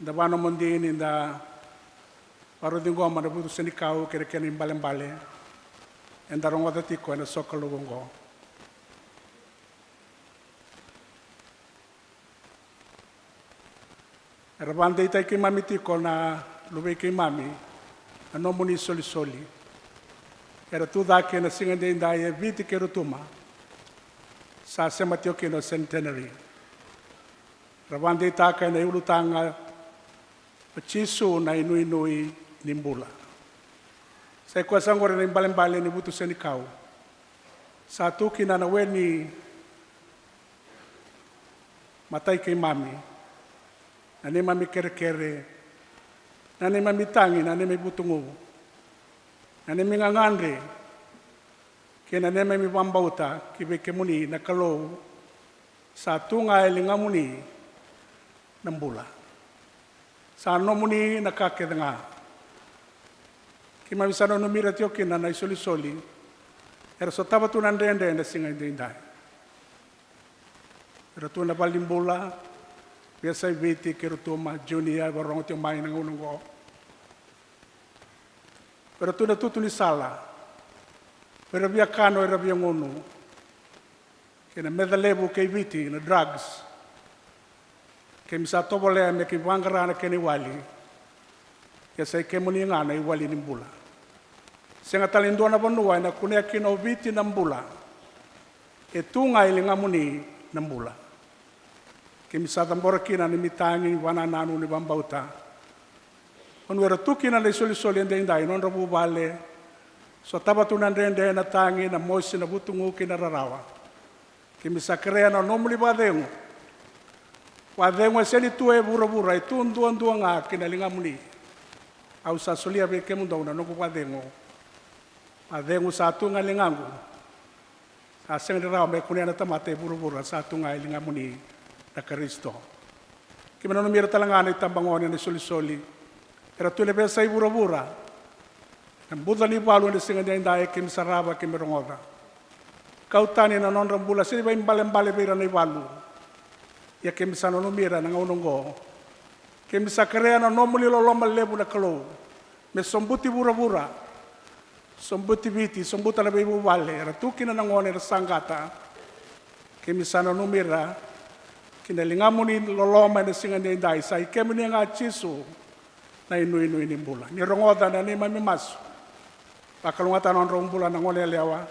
Da vanomodi ni da vakarau ciqoma na vutu senikau kei na kena ibalebale eda rogoca tiko ena sokalou oqo. Era vakadeitaki keimami tiko na luvei keimami na nomuni isolisoli. Era tu cake ena siga edaidai e Viti kei Rotuma. Sa sema tiko kina o Centenary. Era vakadeitaka ena iulutaga o Jisu na inuinui ni bula. Sa i koya sa qori na ibalebale ni vutu senikau. Sa tu kina na we ni matai keimami, na neimami kerekere, na neimami tagi, na neimami vutugu, na neimami gagadre, kei na neimami vakabauta ki vei kemuni na Kalou. Sa tu ga e ligamuni na bula. Sa nomuni na ka kece ga. Keimami sa nanumi ira tiko kina na isolisoli era sotava tu na dredre ena siga edaidai. Era tu na valenibula, veiyasai Viti kei Rotuma, Junior e vakarorogo tiko mai na gauna oqo. Era tu na tutu ni sala, era via kano, era via gunu, kei na meca levu kei Viti, na drugs. Keimami sa tovolea me keimami vaqara na kena iwali. Ia sa i kemuni ga na iwali ni bula. Sega tale ni dua na vanua ena kunea kina o Viti na bula. E tu ga e ligamuni na bula. Keimami sa cabora kina na neimami tagi ni vakanananu ni vakabauta. Vanua era tu kina na isolisoli edaidai, nodra vuvale, sotava tu na dredre, na tagi, na mosi, na vutugu kei na rarawa. Keimami sa kerea na nomuni vakacegu. Vakacegu e sega ni tu e vuravura, e tu duadua ga ki na ligamuni. Au sa solia vei kemudou na noqu vakacegu. Vakacegu sa tu ga e ligaqu. Sa sega ni rawa me kunea na tamata e vuravura, sa tu ga e ligamuni na Karisito. Keimami nanumi ira tale ga na itabagone, na isolisoli era tu ena veiyasai vuravura. Na buca ni valu ena siga edaidai keimami sarava, keimami rogoca. Kau tani na nodra bula, sega ni vakaibalebale vei ira na ivalu. Ia keimami sa nanumi ira ena gauna oqo. Keimami sa kerea na nomuni loloma levu na Kalou me sobuti vuravura, sobuti Viti, sobuta na veivuvale era tu kina na gone era saqata. Keimami sa nanumi ira ki na ligamuni loloma ena siga edaidai, sa i kemuni ga Jisu na inuinui ni bula. Ni rogoca na neimami masu. Vakalougatataka na nodrau bula na gone yalewa.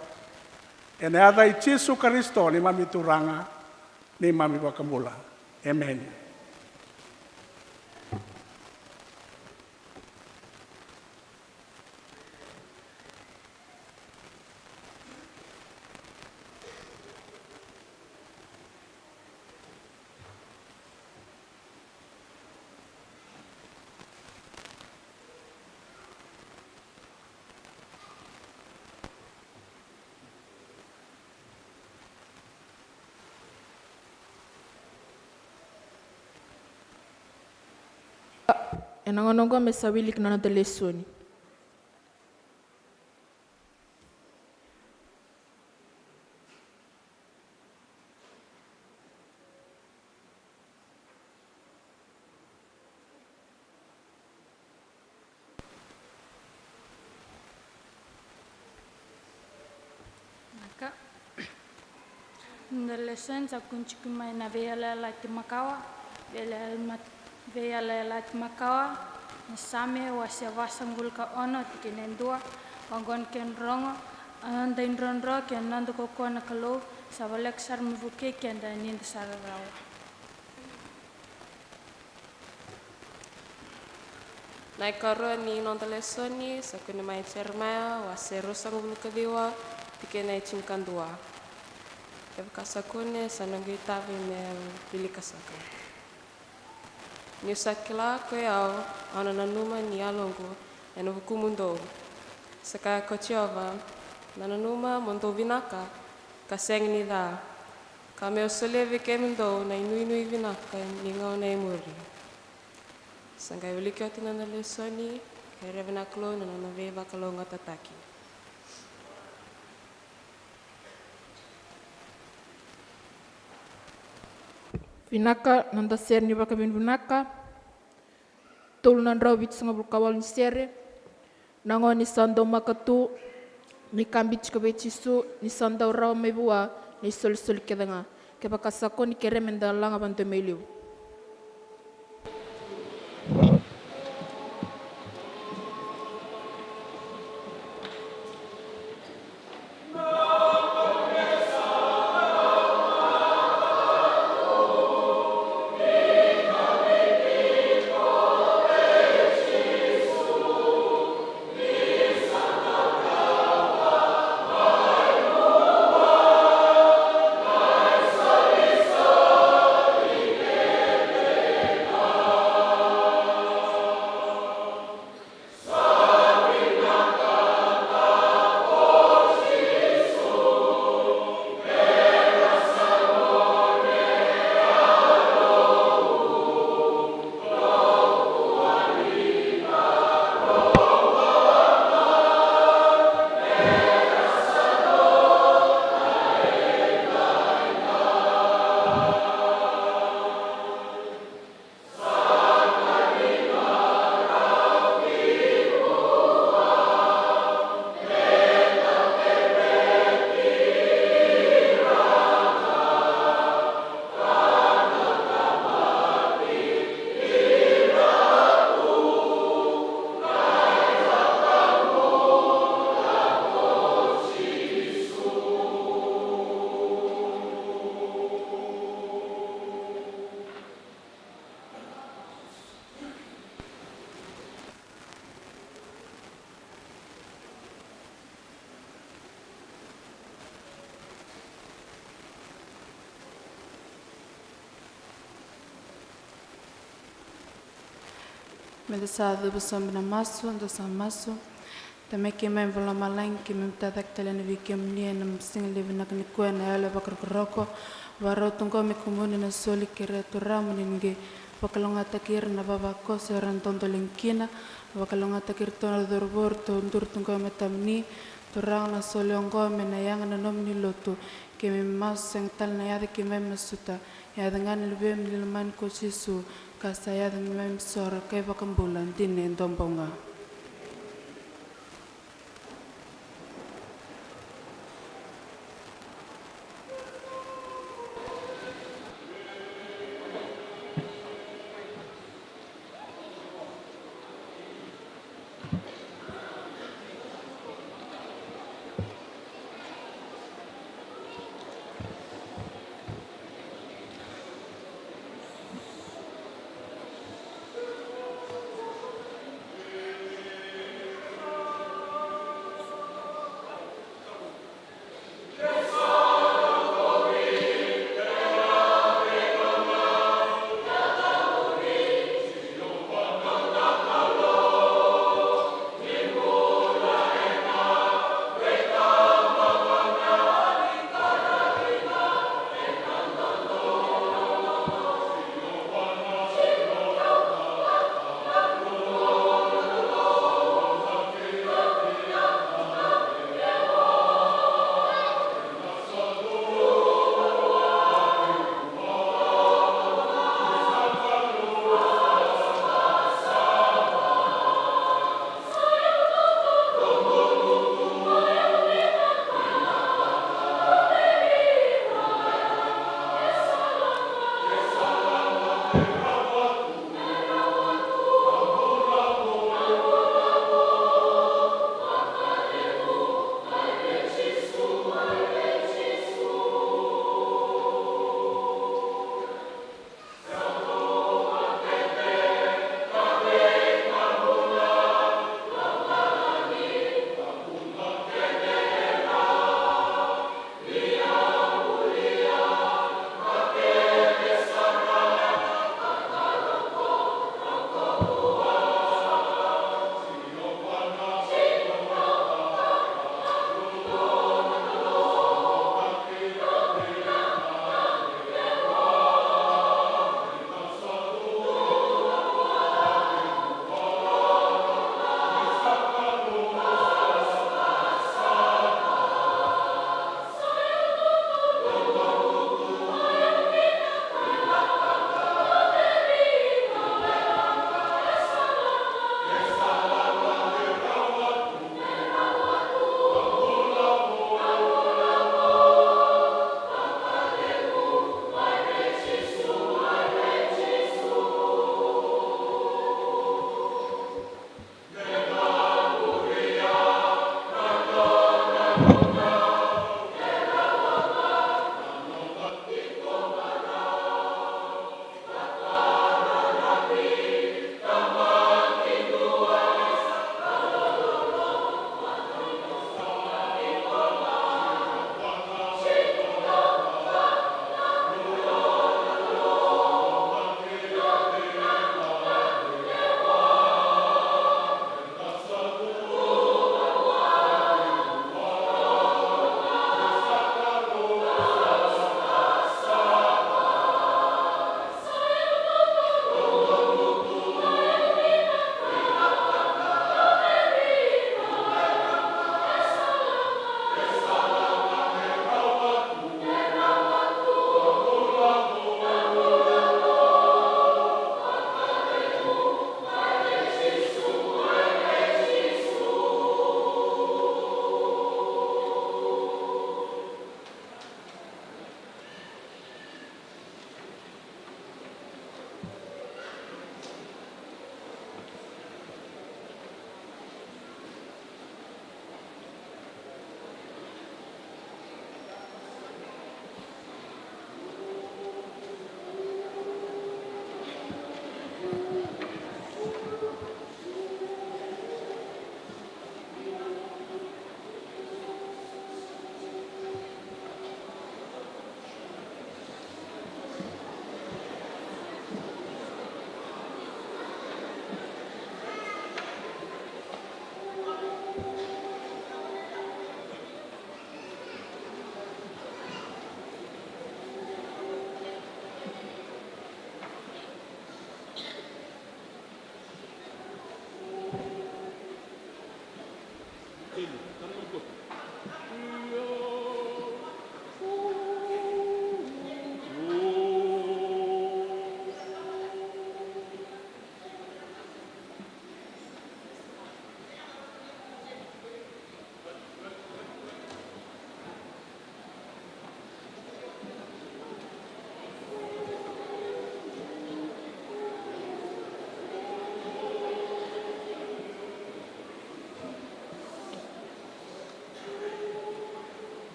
Ena yaca i Jisu Karisito neimami Turaga, neimami iVakabula. Emeni. Ena gauna oqo me sa wiliki na noda lesoni. Vinaka. Na lesoni sa kune tiko mai na Veiyalayalati Makawa, Veiyalama-, Veiyalayalati Makawa, na Same wase vasagavulu ka ono, tikina e dua. Vaqo na kena rogo: A noda idrodro kei na noda kaukaua na Kalou, sa voleka sara me vukei keda ni da sa rarawa. Na ikarua ni noda lesoni sa kune mai Jeremaia wase ruasagavulu ka ciwa, tikina e tinikadua. Kevaka sa kune, sa noqu itavi meu wilika saka. Niu sa kila ko i au, au na nanuma ni yaloqu ena vukumudou, sa kaya ko Jiova, na nanuma mo dou vinaka ka sega ni ca, ka meu solia vei kemudou na inuinui vinaka ni gauna e muri. Sa qai wiliki oti na nona lesoni, ka yarevi na Kalou na nona veivakalougatataki. Vinaka, noda sere ni vakavinavinaka. Tolu na drau vitusagavulu ka walu ni sere. Na gone ni sa daumaka tu, ni kabi tiko vei Jisu, ni sa dau rawa mai vua na isolisoli kece ga. Kevaka sa ko ni kere, me da laga vado mai liu. Me da sa cuva sobu na masu, da sa masu. Tamai keimami vakalomalagi, keimami tacake tale yani vei kemuni ena siga levu vinaka nikua ena yalo vakarokoroko. Vakarau tu qo me kumuni na soli, kerea Turaga mo ni qai vakalougatataki ira na vavakoso era dodoliga kina. Vakalougatataki iratou na cauravou eratou duri tu qo e matamuni. Turaga, na soli oqo me na yaga na nomuni lotu. Keimami masu, sega tale na yaca keimami masuta, yaca ga na Luvemuni lomani ko Jisu, ka sa yaca me keimami soro ka iVakabula dina e dua bau ga.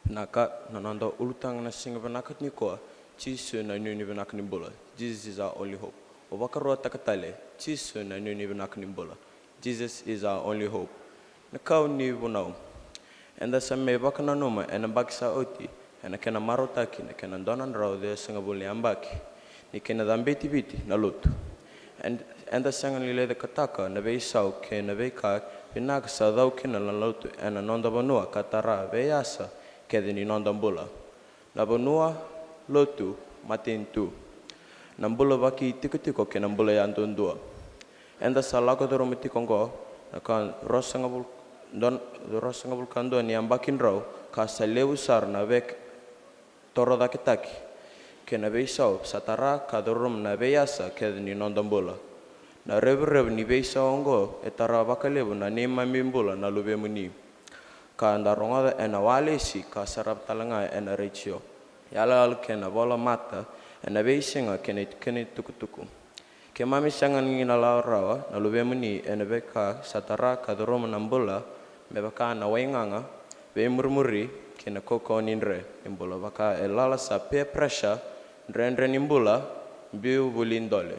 Vinaka, na noda ulutaga na siga vinaka nikua, Jisu na inuinui vinaka ni bula. Jesus is our only hope. O vakaruataka tale, Jisu na inuinui vinaka ni bula. Jesus is our only hope. Na kau ni vunau. Eda sa mai vakananuma ena yabaki sa oti, ena kena marautaki na kena dua na drau ciwasagavulu ni yabaki ni kena cabe i Viti na lotu. Ed-, eda sega ni lecakataka na veisau kei na veika vinaka sa cau kina na lotu ena noda vanua ka tara veiyasa kece ni noda bula. Na vanua, lotu, matanitu. Na bula vakaitikotiko kei na bula yaduadua. Eda sa lako curuma tiko oqo na ka ruasagavulu, dua, ruasagavulu ka dua ni yabaki drau ka sa levu sara na veitorocaketaki kei na veisau sa tara ka curuma na veiyasa kece ni noda bula. Na revurevu ni veisau oqo e tara vakalevu na neimami bula na luvemuni. Ka da rogoca ena walesi ka sarava tale ga ena retio, iyaloyalo kei na vola mata ena veisiga kei na, kei na itukutuku. Keimami sega ni na lako rawa na luvemuni ena veika sa tara ka curuma na bula, me vaka na waigaga, veimurimuri kei na kaukauwa ni dre ni bula, vaka e lala sa peer pressure, dredre ni bula, biu vuli dole,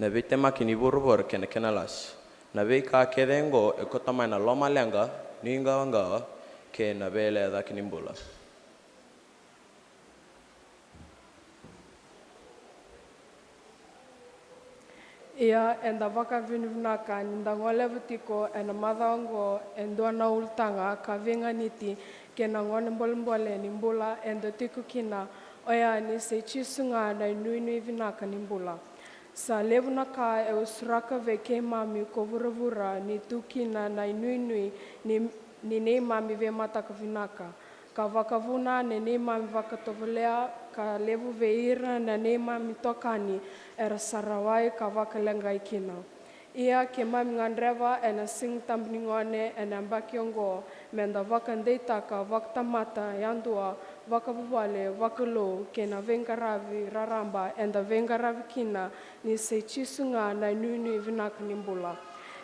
na veitemaki ni vuravura kei na kena lasi. Na veika kece oqo e koto mai na lomaleqa, nuiqawaqawa kei na veilecayaki ni bula. Ia, eda vakavinavinaka ni da goleva tiko ena macawa oqo e dua na ulutaga ka veiganiti kei na gone bolebole ni bula eda tiko kina, oya ni se Jisu ga na inuinui vinaka ni bula. Sa levu na ka e usuraka vei keimami ko vuravura ni tu kina na inuinui ni, ni neimami veimataka vinaka. Ka vakavuna na neimami vakatovolea ka levu vei ira na neimami itokani era sa rawai ka vakaleqai kina. Ia keimami gadreva ena Siga Tabu ni Gone ena yabaki oqo, me da vakadeitaka vakatamata yadua, vakavuvale, vakalou kei na veiqaravi raraba eda veiqaravi kina, ni se Jisu ga na inuinui vinaka ni bula.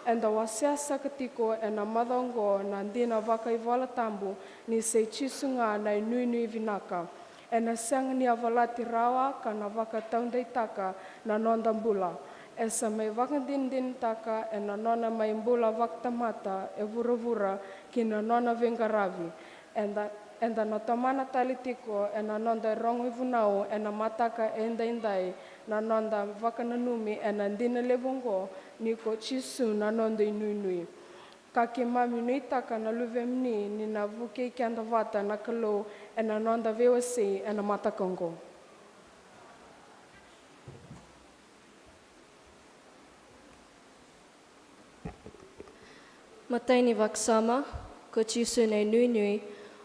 Eda wasea saka tiko ena macawa oqo na dina vakaivola tabu ni se Jisu ga na inuinui vinaka. Ena sega ni yavalati rawa ka na vakataudeitaka na noda bula. E sa mai vakadinadinataka ena nona mai bula vakatamata e vuravura ki na nona veiqaravi. Eda, eda na tomana tale tiko ena noda rogo ivunau ena mataka edaidai, na noda vakananumi ena dina levu oqo ni ko Jisu na noda inuinui. Ka keimami nuitaka na luvemuni ni na vukei keda vata na Kalou ena noda veiwasei ena mataka oqo. Matai ni vakasama. Ko Jisu na inuinui,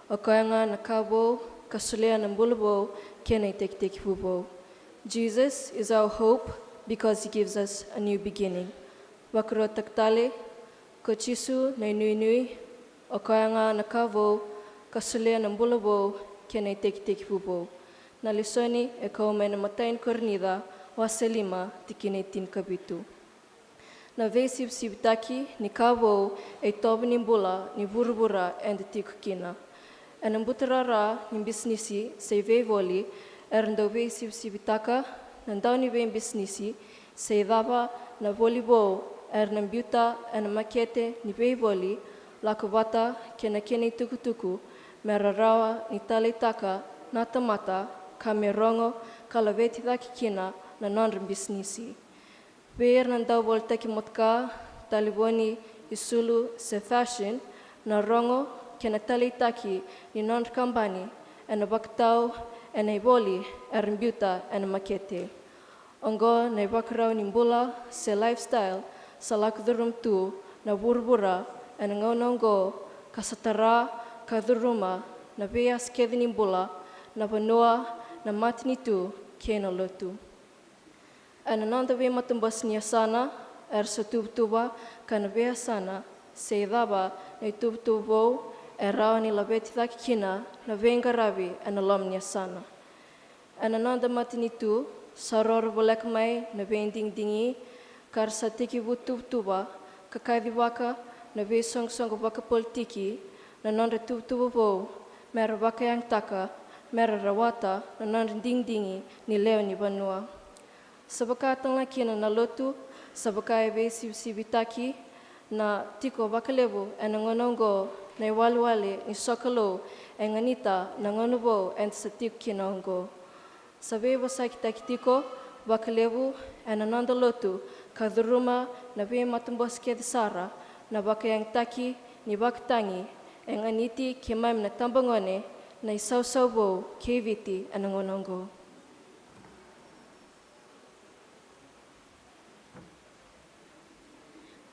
o koya ga na ka vou, ka solia na bula vou kei na itekitekivu vou. Jesus is our hope because he gives us a new beginning. Vakaruataka tale. Ko Jisu na inuinui, o koya ga na ka vou, ka solia na bula vou kei na itekitekivu vou. Na lesoni e kau mai na imatai ni Korinica, wase lima, tikina e tinikavitu. Na veisivisivitaki ni ka vou e itovo ni bula ni vuravura eda tiko kina. Ena buturara ni bisinisi se veivoli, era dau veisivisivitaka na dau ni veibisinisi se cava na voli vou era na biuta ena makete ni veivoli, lako vata kei na kena itukutuku me ra rawa ni taleitaka na tamata ka me rogo ka laveti cake kina na nodra bisinisi. Vei ira na dauvolitaki motoka, talevoni, isulu se fashion, na rogo kei na taleitaki ni nodra kabani ena vakatau ena ivoli era biuta ena makete. Oqo na ivakarau ni bula se lifestyle sa lako curuma tu na vuravura ena gauna oqo, ka sa tara ka curuma na veiyasa kece ni bula, na vanua, na matanitu kei na lotu. Ena noda veimatabose ni yasana era sa tuvatuva ka na veiyasana, se cava na ituvatuva vou e rawa ni laveti cake kina na veiqaravi ena loma ni yasana. Ena noda matanitu sa roro voleka mai na veidigidigi ka ra sa tekivu tuvatuva ka kacivaka na veisoqosoqo vakapolitiki, na nodra tuvatuva vou, me ra vakayagataka me ra rawata na nodra digidigi ni lewe ni vanua. Sa vaka talega kina na lotu, sa vaka e veisivisivitaki na tiko vakalevu ena gauna oqo na iwalewale ni sokalou e ganita na gauna vou eda sa tiko kina oqo. Sa veivosakitaki tiko vakalevu ena noda lotu ka curuma na veimatabose kece sara na vakayagataki ni vakatagi e ganiti keimami na tabagone na isausau vou kei Viti ena gauna oqo.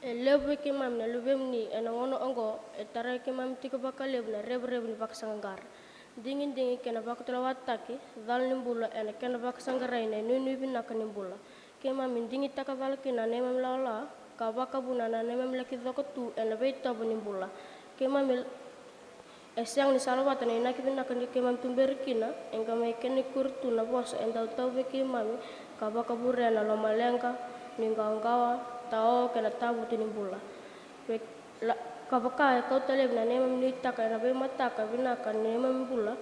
E levu vei keimami na luvemuni ena gauna oqo, e tarai keimami tiko vakalevu na revurevu ni vakasaqaqara, digidigi kei na vakatulewataki, cala ni bula ena kena vakasaqarai na inuinui vinaka ni bula. Keimami digitaka cala kina na neimami lawalawa ka vakavuna na neimami laki coko tu ena veitovo ni bula. Keimami E sega ni salavata na inaki vinaka ni keimami tuberi kina, e qai mai kena ikuri tu na vosa e dau tau vei keimami ka vakavurea na lomaleqa, nuiqawaqawa, tao kei na tavutu ni bula. Vei la, ka vaka e kauta laivi na neimami nuitaka ena veimataka vinaka ni neimami bula,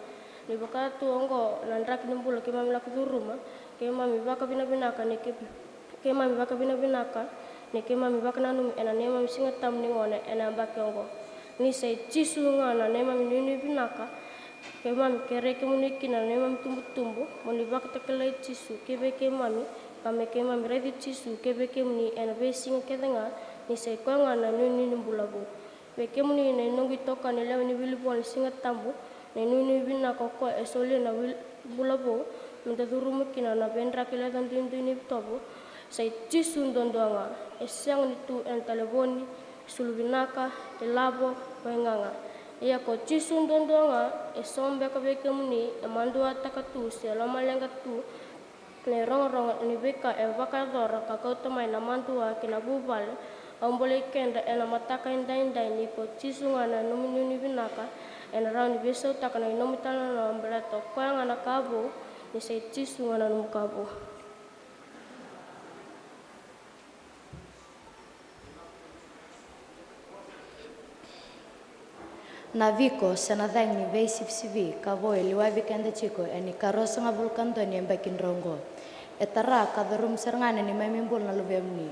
ni vaka tu oqo na draki ni bula keimami laki curuma, keimami vakavinavinaka ni ke Keimami vakavinavinaka ni keimami vakananumi ena neimami Siga Tabu ni gone ena yabaki oqo. Ni sa i Jisu ga na neimami nuinui vinaka, keimami kerei kemuni kina na neimami tubutubu mo ni vakatakilai Jisu ki vei keimami, ka me keimami raici Jisu ki vei kemuni ena veisiga kece ga, ni sa i koya ga na nuinui ni bula vou. Vei kemuni na noqu itokani lewe ni wilivola ni Siga Tabu, na inuinui vinaka o koya e solia na wili bula vou, meda curuma kina na veidraki leca duidui ni tovo, sa i Jisu duadua ga. E sega ni tu ena talevoni, isulu vinaka, ilavo, waigaga. Ia ko Jisu duadua ga, e so beka vei kemuni e maduataka tu se lomaleqa tu, na irogorogo ni veika e vakayacora ka kauta mai na madua ki na vuvale. Au bolei keda ena mataka edaidai ni ko Jisu ga na nomu inuinui vinaka, ena rawa ni veisautaka na nomu italanoa baleta o koya ga na ka vou, ni sa i Jisu ga na nomu ka vou. Na viko se na cagi ni veisivisivi ka vou e liwai vei keda tiko ena ikaruasagavulu ka dua ni yabaki drau oqo. E tara ka curuma sara ga na neimami bula na luvemuni,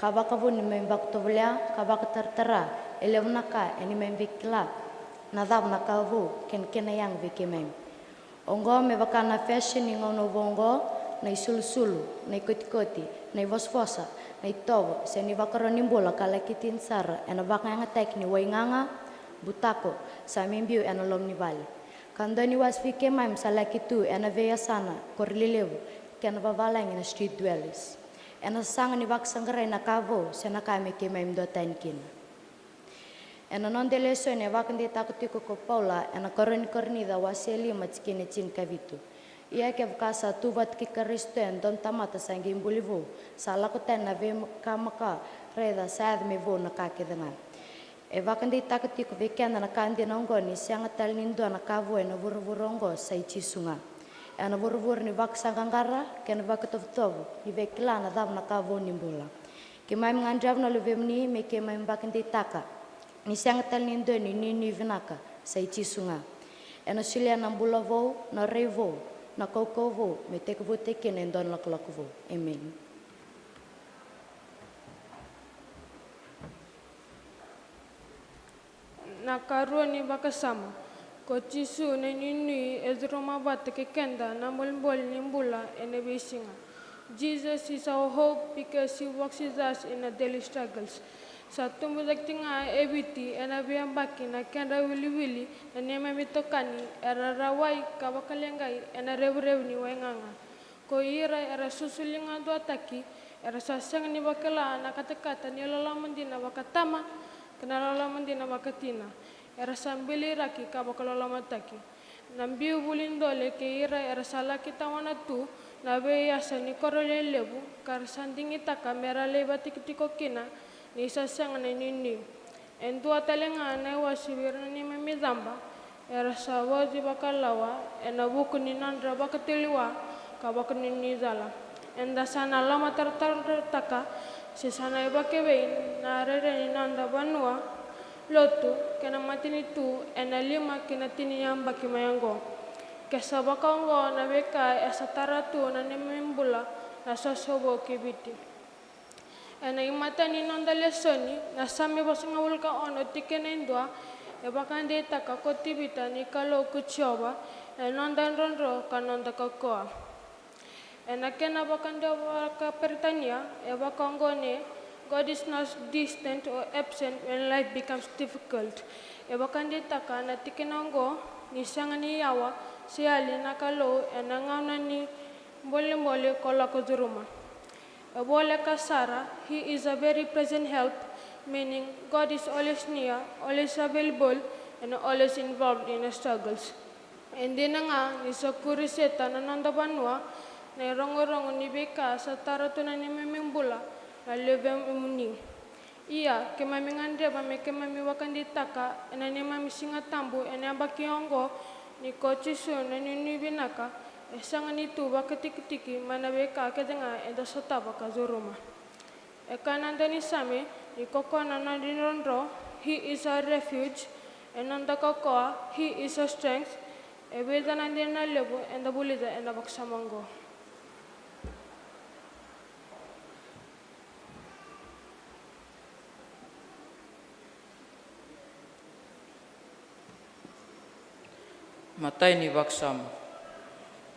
ka vakavuna neimami vakatovolea ka vakataratara e levu na ka e neimami veikila na cava na ka vou kei na kena yaga vei keimami. Oqo me vaka na fashion ni gauna vou oqo, na isulusulu, na ikotikoti, na ivosavosa, na itovo se na ivakaro ni bula ka laki tini sara ena vakayagataki ni waigaga, butako, sa mai biu ena loma ni vale. Ka dua ni wase vei keimami sa laki tu ena veiyasana, koro lelevu, kei na vavalagi na street dwellers. Ena sasaga ni vakasaqarai na ka vou se na ka me keimami duatani kina. Ena noda lesoni e vakadeitaka tiko ko Paula ena karua ni Korinica wase e lima tikina e tinikavitu. Ia kevaka sa tu vata kei Karisito e dua na tamata sa qai buli vou, sa lako tani na veika makawa, raica sa yaco me vou na ka kece ga. E vakadeitaka tiko vei keda na ka dina oqo ni sega tale ni dua na ka vou ena vuravura oqo, sa i Jisu ga. Ena vuravura ni vakasaqaqara kei na vakatovotovo ni veikila na cava na ka vou ni bula. Keimami gadreva na luvemuni me keimami vakadeitaka ni sega tale ni dua ni nuinui vinaka, sa i Jisu ga. Ena solia na bula vou, na rai vou, na kaukauwa vou, me tekivutaki kina e dua na lakolako vou. Emeni. Na karua ni vakasama. Ko Jisu na inuinui e curuma vata kei keda na bolebole ni bula ena veisiga. Jesus is our hope because he walks with us in our daily struggles. Sa tubu cake tiko ga e Viti ena veiyabaki na kedra wiliwili na neimami itokani era rawai ka vakaleqai ena revurevu ni waigaga. Ko ira era susu ligaduataki, era sa sega ni vakila na katakata ni loloma dina vakatama kei na loloma dina vakatina. Era sa biliraki ka vakalolomataki. Na biu vuli dole kei ira era sa laki tawana tu na veiyasa ni koro lelevu, ka ra sa digitaka me ra lai vakatikotiko kina ni sa sega na inuinui. E dua tale ga na iwase vei ira na neimami icaba, era sa vauci vakalawa ena vuku ni nodra vakatulewa ka vakanuinui cala. Eda sa na lomataratarataka se sa na ivakevei na rairai ni noda vanua, lotu kei na matanitu ena lima ki na tini ni yabaki mai oqo. Ke sa vakaoqo na veika e sa tara tu na neimami bula na sosovo kei Viti. Ena imatai ni noda lesoni, na Same vasagavulu ka ono tikina e dua, e vakadeitaka ko Tevita ni Kalou ko Jiova e noda drodro ka noda kaukauwa. Ena kena vakadewataka vakaperitania, e vakaoqo ni, "God is not distant or absent when life becomes difficult." E vakadeitaka na tikina oqo ni sega ni yawa se yali na Kalou ena gauna ni bolebole ko lako curuma. E voleka sara, "He is a very present help," meaning God is always near, always available, and always involved in our struggles. E dina ga ni sa kuriseta na noda vanua na irogorogo ni veika sa tara tu na neimami bula na luvemuni. Ia, keimami gadreva me keimami vakadeitaka ena neimami Siga Tabu ena yabaki oqo ni ko Jisu na inuinui vinaka, e sega ni tu vakatikitiki mai na veika kece ga eda sotava ka curuma. E kaya na daunisame ni ko koya na noda idrodro, "He is our refuge," e noda kaukauwa, "He is our strength." E vica na dina levu eda vulica ena vakasama oqo. Matai ni vakasama.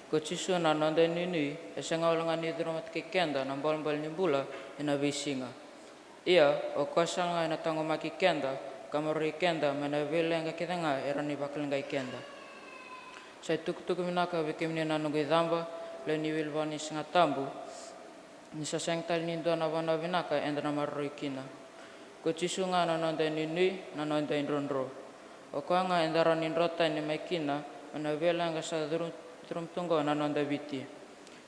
Ko Jisu na noda inuinui, e sega walega ni curumataki keda na bolebole ni bula ena veisiga. Ia, o koya sara ga ena taqomaki keda ka maroroi keda mai na veileqa kece ga e rawa ni vakaleqai keda. Sa itukutuku vinaka vei kemuni na noqu icaba, lewe ni wilivola ni Siga Tabu, ni sa sega tale ni dua na vanua vinaka eda na maroroi kina. Ko Jisu ga na noda inuinui, na noda idrodro. O koya ga eda rawa ni dro tani mai kina mai na veileqa sa curu-, curuma tu oqo na noda Viti.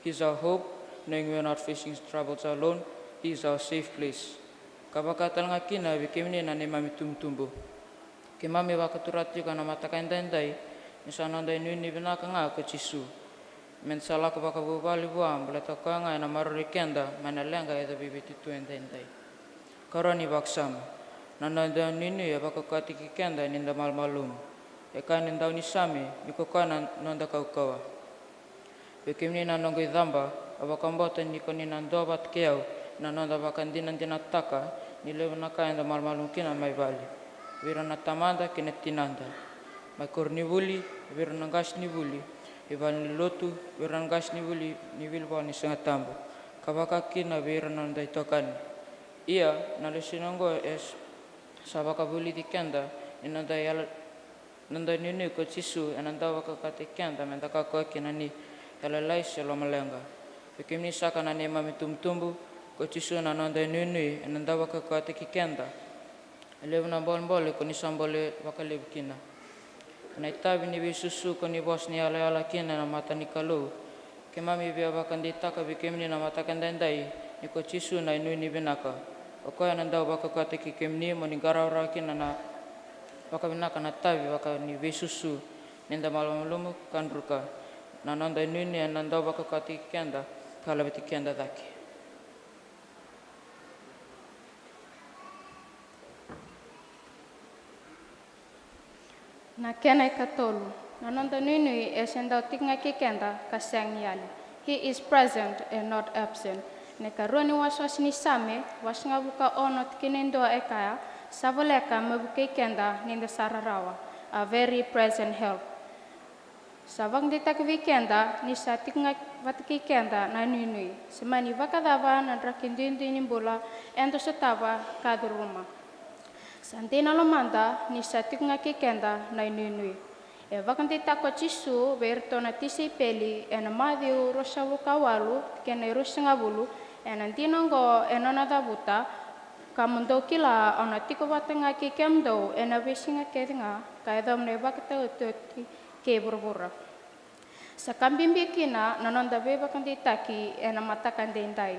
He's our hope, knowing we're not facing troubles alone. He's our safe place. Ka vaka tale ga kina vei kemuni na neimami itubutubu. Keimami vakatura tiko ena mataka edaidai ni sa noda inuinui vinaka ga ko Jisu. Meda sa lako vakavuvale vua, baleta o koya ga ena maroroi keda mai na leqa e yacovi Viti tu edaidai. Karua ni vakasama. Na noda inuinui e vakaukauwataki keda ni da malumalumu. E kaya na daunisame ni ko koya na noda kaukauwa. Vei kemuni na noqu icaba, au vakabauta ni ko ni na duavata kei au ena noda vakadinadinataka ni levu na ka eda malumalumu kina mai vale, vei ira na tamada kei na tinada, mai koronivuli, vei ira na qasenivuli, i valenilotu, vei ira na qasenivuli ni wilivola ni Siga Tabu, ka vaka kina vei ira na noda itokani. Ia, na lesoni oqo e s-, sa vakavulici keda ni noda yala, noda inuinui ko Jisu ena dau vakaukauwataki keda meda kakua kina ni yalolailai se lomaleqa. Vei kemuni saka na neimami itubutubu, ko Jisu na noda inuinui ena dau vakaukauwataki keda. E levu na bolebole ko ni sa bole vakalevu kina. Ena itavi ni veisusu ko ni vosa ni yalayala kina ena mata ni Kalou. Keimami via vakadeitaka vei kemuni na mataka edaidai ni ko Jisu na inuinui vinaka. O koya ena dau vakaukauwataki kemuni mo ni qarauna kina na vakavinaka na itavi vaka ni veisusu ni da malumalumu ka druka. Na noda inuinui ena dau vakaukauwataki keda ka laveti keda cake. Na kena ikatolu, na noda inuinui e se dau tiko ga kei keda ka sega ni yali. He is present and not absent. Na ikarua ni wasewase ni Same, vasagavulu ka ono tikina e dua e kaya, sa voleka me vukei keda ni da sa rarawa. A very present help. Sa vakadeitaki vei keda ni sa tiko ga vata kei keda na inuinui, se mani vakacava na draki duidui ni bula eda sotava ka curuma. Sa dina lomada ni sa tiko ga kei keda na inuinui. E vakadeitaka ko Jisu vei iratou na tisaipeli ena Maciu ruasagavulu ka walu kei na ruasagavulu, ena dina oqo e nona cavuta, ka mo dou kila au na tiko vata ga kei kemudou ena veisiga kece ga ka yacova na ivakataotioti kei vuravura. Sa ka bibi kina na noda veivakadeitaki ena mataka edaidai.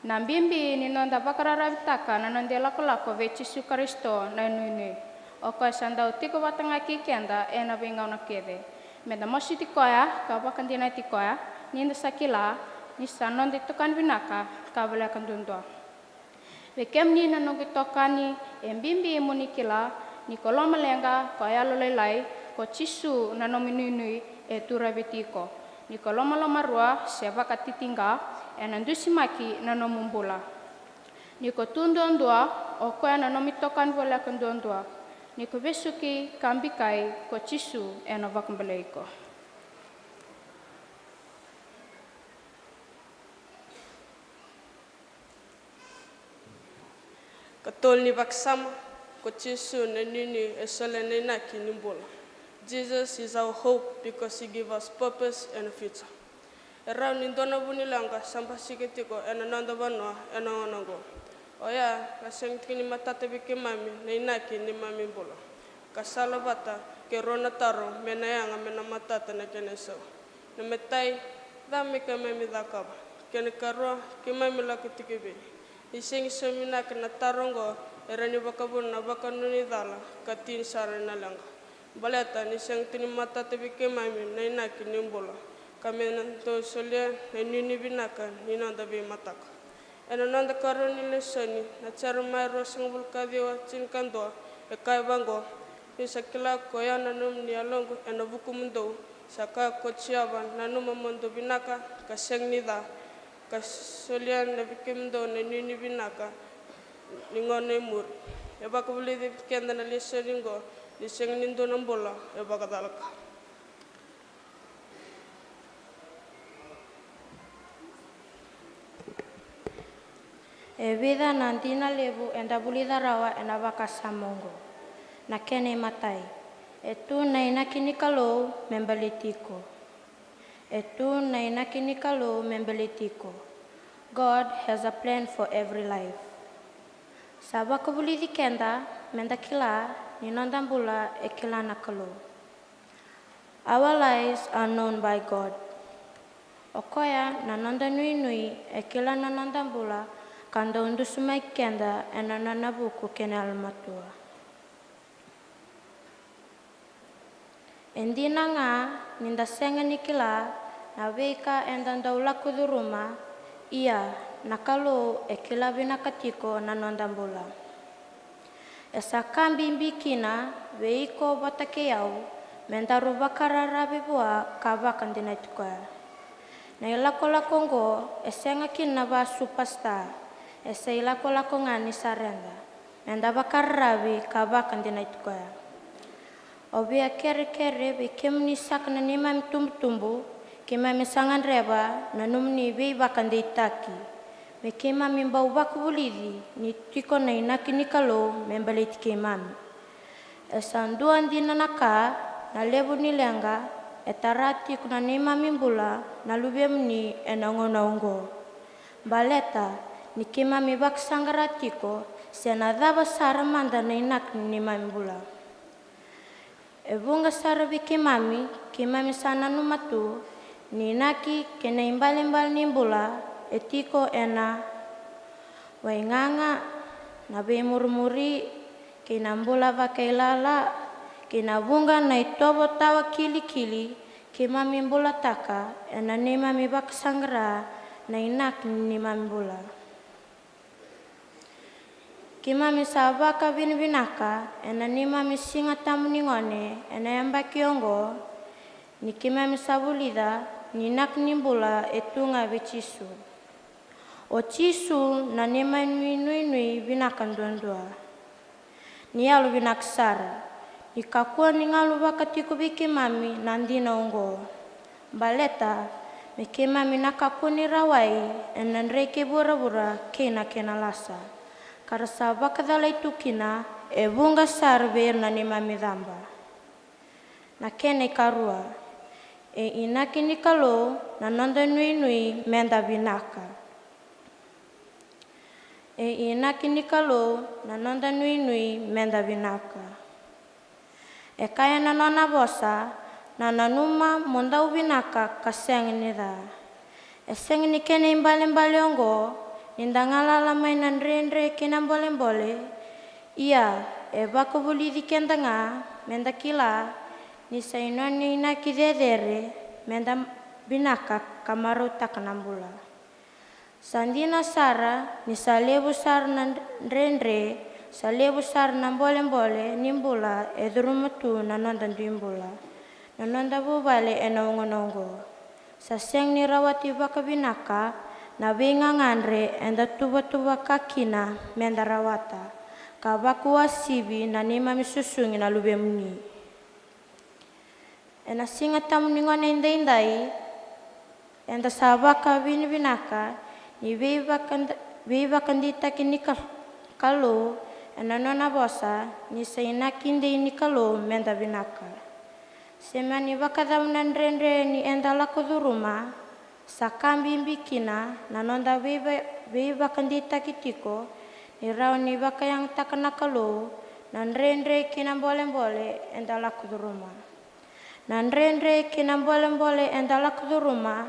Na bibi ni noda vakararavitaka na noda ilakolako vei Jisu Karisito na inuinui. O koya sa dau tiko vata ga kei keda ena veigauna kece. Meda masuti koya ka vakadinati koya, ni da sa kila ni sa noda itokani vinaka ka voleka duadua. Vei kemuni na noqu itokani, e bibi mo ni kila ni ko lomaleqa, ko yalolailai, ko Jisu na nomu inuinui e turavi tiko. Ni ko lomalomarua se vakatitiqa, ena dusimaki na nomu bula. Ni ko tu duadua, o koya na nomu itokani voleka duadua. Ni ko vesuki ka bikai, ko Jisu ena vakabulai iko. Katolu ni vakasama. Ko Jisu na inuinui e solia na inaki ni bula. Jesus is our hope because he give us purpose and a future. E rawa ni dua na vu ni leqa sa basika tiko ena noda vanua ena gauna oqo. Oya ka sega tiko ni matata vei keimami na inaki ni neimami bula, ka sala vata kei rua na taro me na yaga me na matata na kena isau. Na imatai, cava me keimami cakava? Kena ikarua, keimami lako tiko i vei? Ni sega soti ni vinaka na taro oqo, e rawa ni vakavuna na vakanuinui cala ka tini sara ena leqa. Baleta ni sega tu ni matata vei keimami na inaki ni bula, ka me na dau solia na inuinui vinaka ni noda veimataka. Ena noda ikarua ni lesoni, na Jeremaia ruasagavulu ka ciwa, tinikadua, e kaya vaqo: Ni sa kila ko i au na nanumi ni yaloqu ena vukumudou, sa kaya ko Jiova, nanuma mo dou vinaka ka sega ni ca, ka solia na vei kemudou na inuinui vinaka ni gauna e muri. E vakavulici vei keda na lesoni oqo ni sega ni dua na bula e vakacalaka. E vica na dina levu eda vulica rawa ena vakasama oqo. Na kena imatai, e tu na inaki ni Kalou me baleti iko. E tu na inaki ni Kalou me baleti iko. God has a plan for every life. Sa vakavulici keda meda kila ni noda bula e kila na Kalou. Our lives are known by God. O koya na noda nuinui e kila na noda bula ka dau dusimaki keda ena nona vuku kei na yalomatua. E dina ga ni da sega ni kila na veika eda dau lako curuma, ia na Kalou e kila vinaka tiko na noda bula. E sa ka bibi kina vei iko vata kei au me daru vakararavi vua ka vakadinati koya. Na ilakolako oqo e sega kina na va superstar, e sa ilakolako ga ni sareda, meda vakararavi ka vakadinati koya. Au via kerekere vei kemuni saka na neimami tubutubu, keimami sa gadreva na nomuni veivakadeitaki, me keimami bau vakavulici ni tiko na inaki ni Kalou me baleti keimami. E sa dua dina na ka, na levu ni leqa e tara tiko na neimami bula na luvemuni ena gauna oqo. Baleta ni keimami vakasaqara tiko se na cava sara mada na inaki ni neimami bula. E vuqa sara vei keimami, keimami sa nanuma tu ni inaki kei na ibalebale ni bula e tiko ena waigaga, na veimurimuri, kei na bula vakailala, kei na vuqa na itovo tawa kilikili keimami bulataka ena neimami vakasaqara na inaki ni neimami bula. Keimami sa vakavinavinaka ena neimami Siga Tabu ni Gone ena yabaki oqo, ni keimami sa vulica ni inaki ni bula e tu ga vei Jisu. O Jisu na neimami nuinui vinaka duadua. Ni yalovinaka sara ni kakua ni galu vaka tiko vei keimami na dina oqo. Baleta me keimami na kakua ni rawai ena draki e vuravura kei na kena lasa, ka ra sa vakacalai tu kina e vuqa sara vei ira na neimami caba. Na kena ikarua, e inaki ni Kalou na noda nuinui meda vinaka. E inaki ni Kalou na noda nuinui meda vinaka. E kaya na nona vosa, na nanuma mo dau vinaka ka sega ni ca. E sega ni kena ibalebale oqo ni da galala mai na dredre kei na bolebole. Ia, e vakavulici keda ga meda kila ni sa i nona inaki cecere meda vinaka ka marautaka na bula. Sa dina sara ni sa levu sara na dredre, sa levu sara na bolebole ni bula e curuma tu na noda dui bula, na noda vuvale ena gauna oqo. Sa sega ni rawati vakavinaka na veigagadre eda tuvatuvaka kina meda rawata, ka vakuasivi na neimami susugi na luvemuni. Ena Siga Tabu ni gauna edaidai, eda sa vakavinavinaka ni veivakad-, veivakadeitaki ni Kal-, Kalou ena nona vosa ni sa inaki dei ni Kalou meda vinaka. Se mani vakacava na dredre ni eda lako curuma, sa ka bibi kina na noda veiva-, veivakadeitaki tiko ni rawa ni vakayagataka na Kalou na dredre kei na bolebole eda lako curuma. Na dredre kei na bolebole eda lako curuma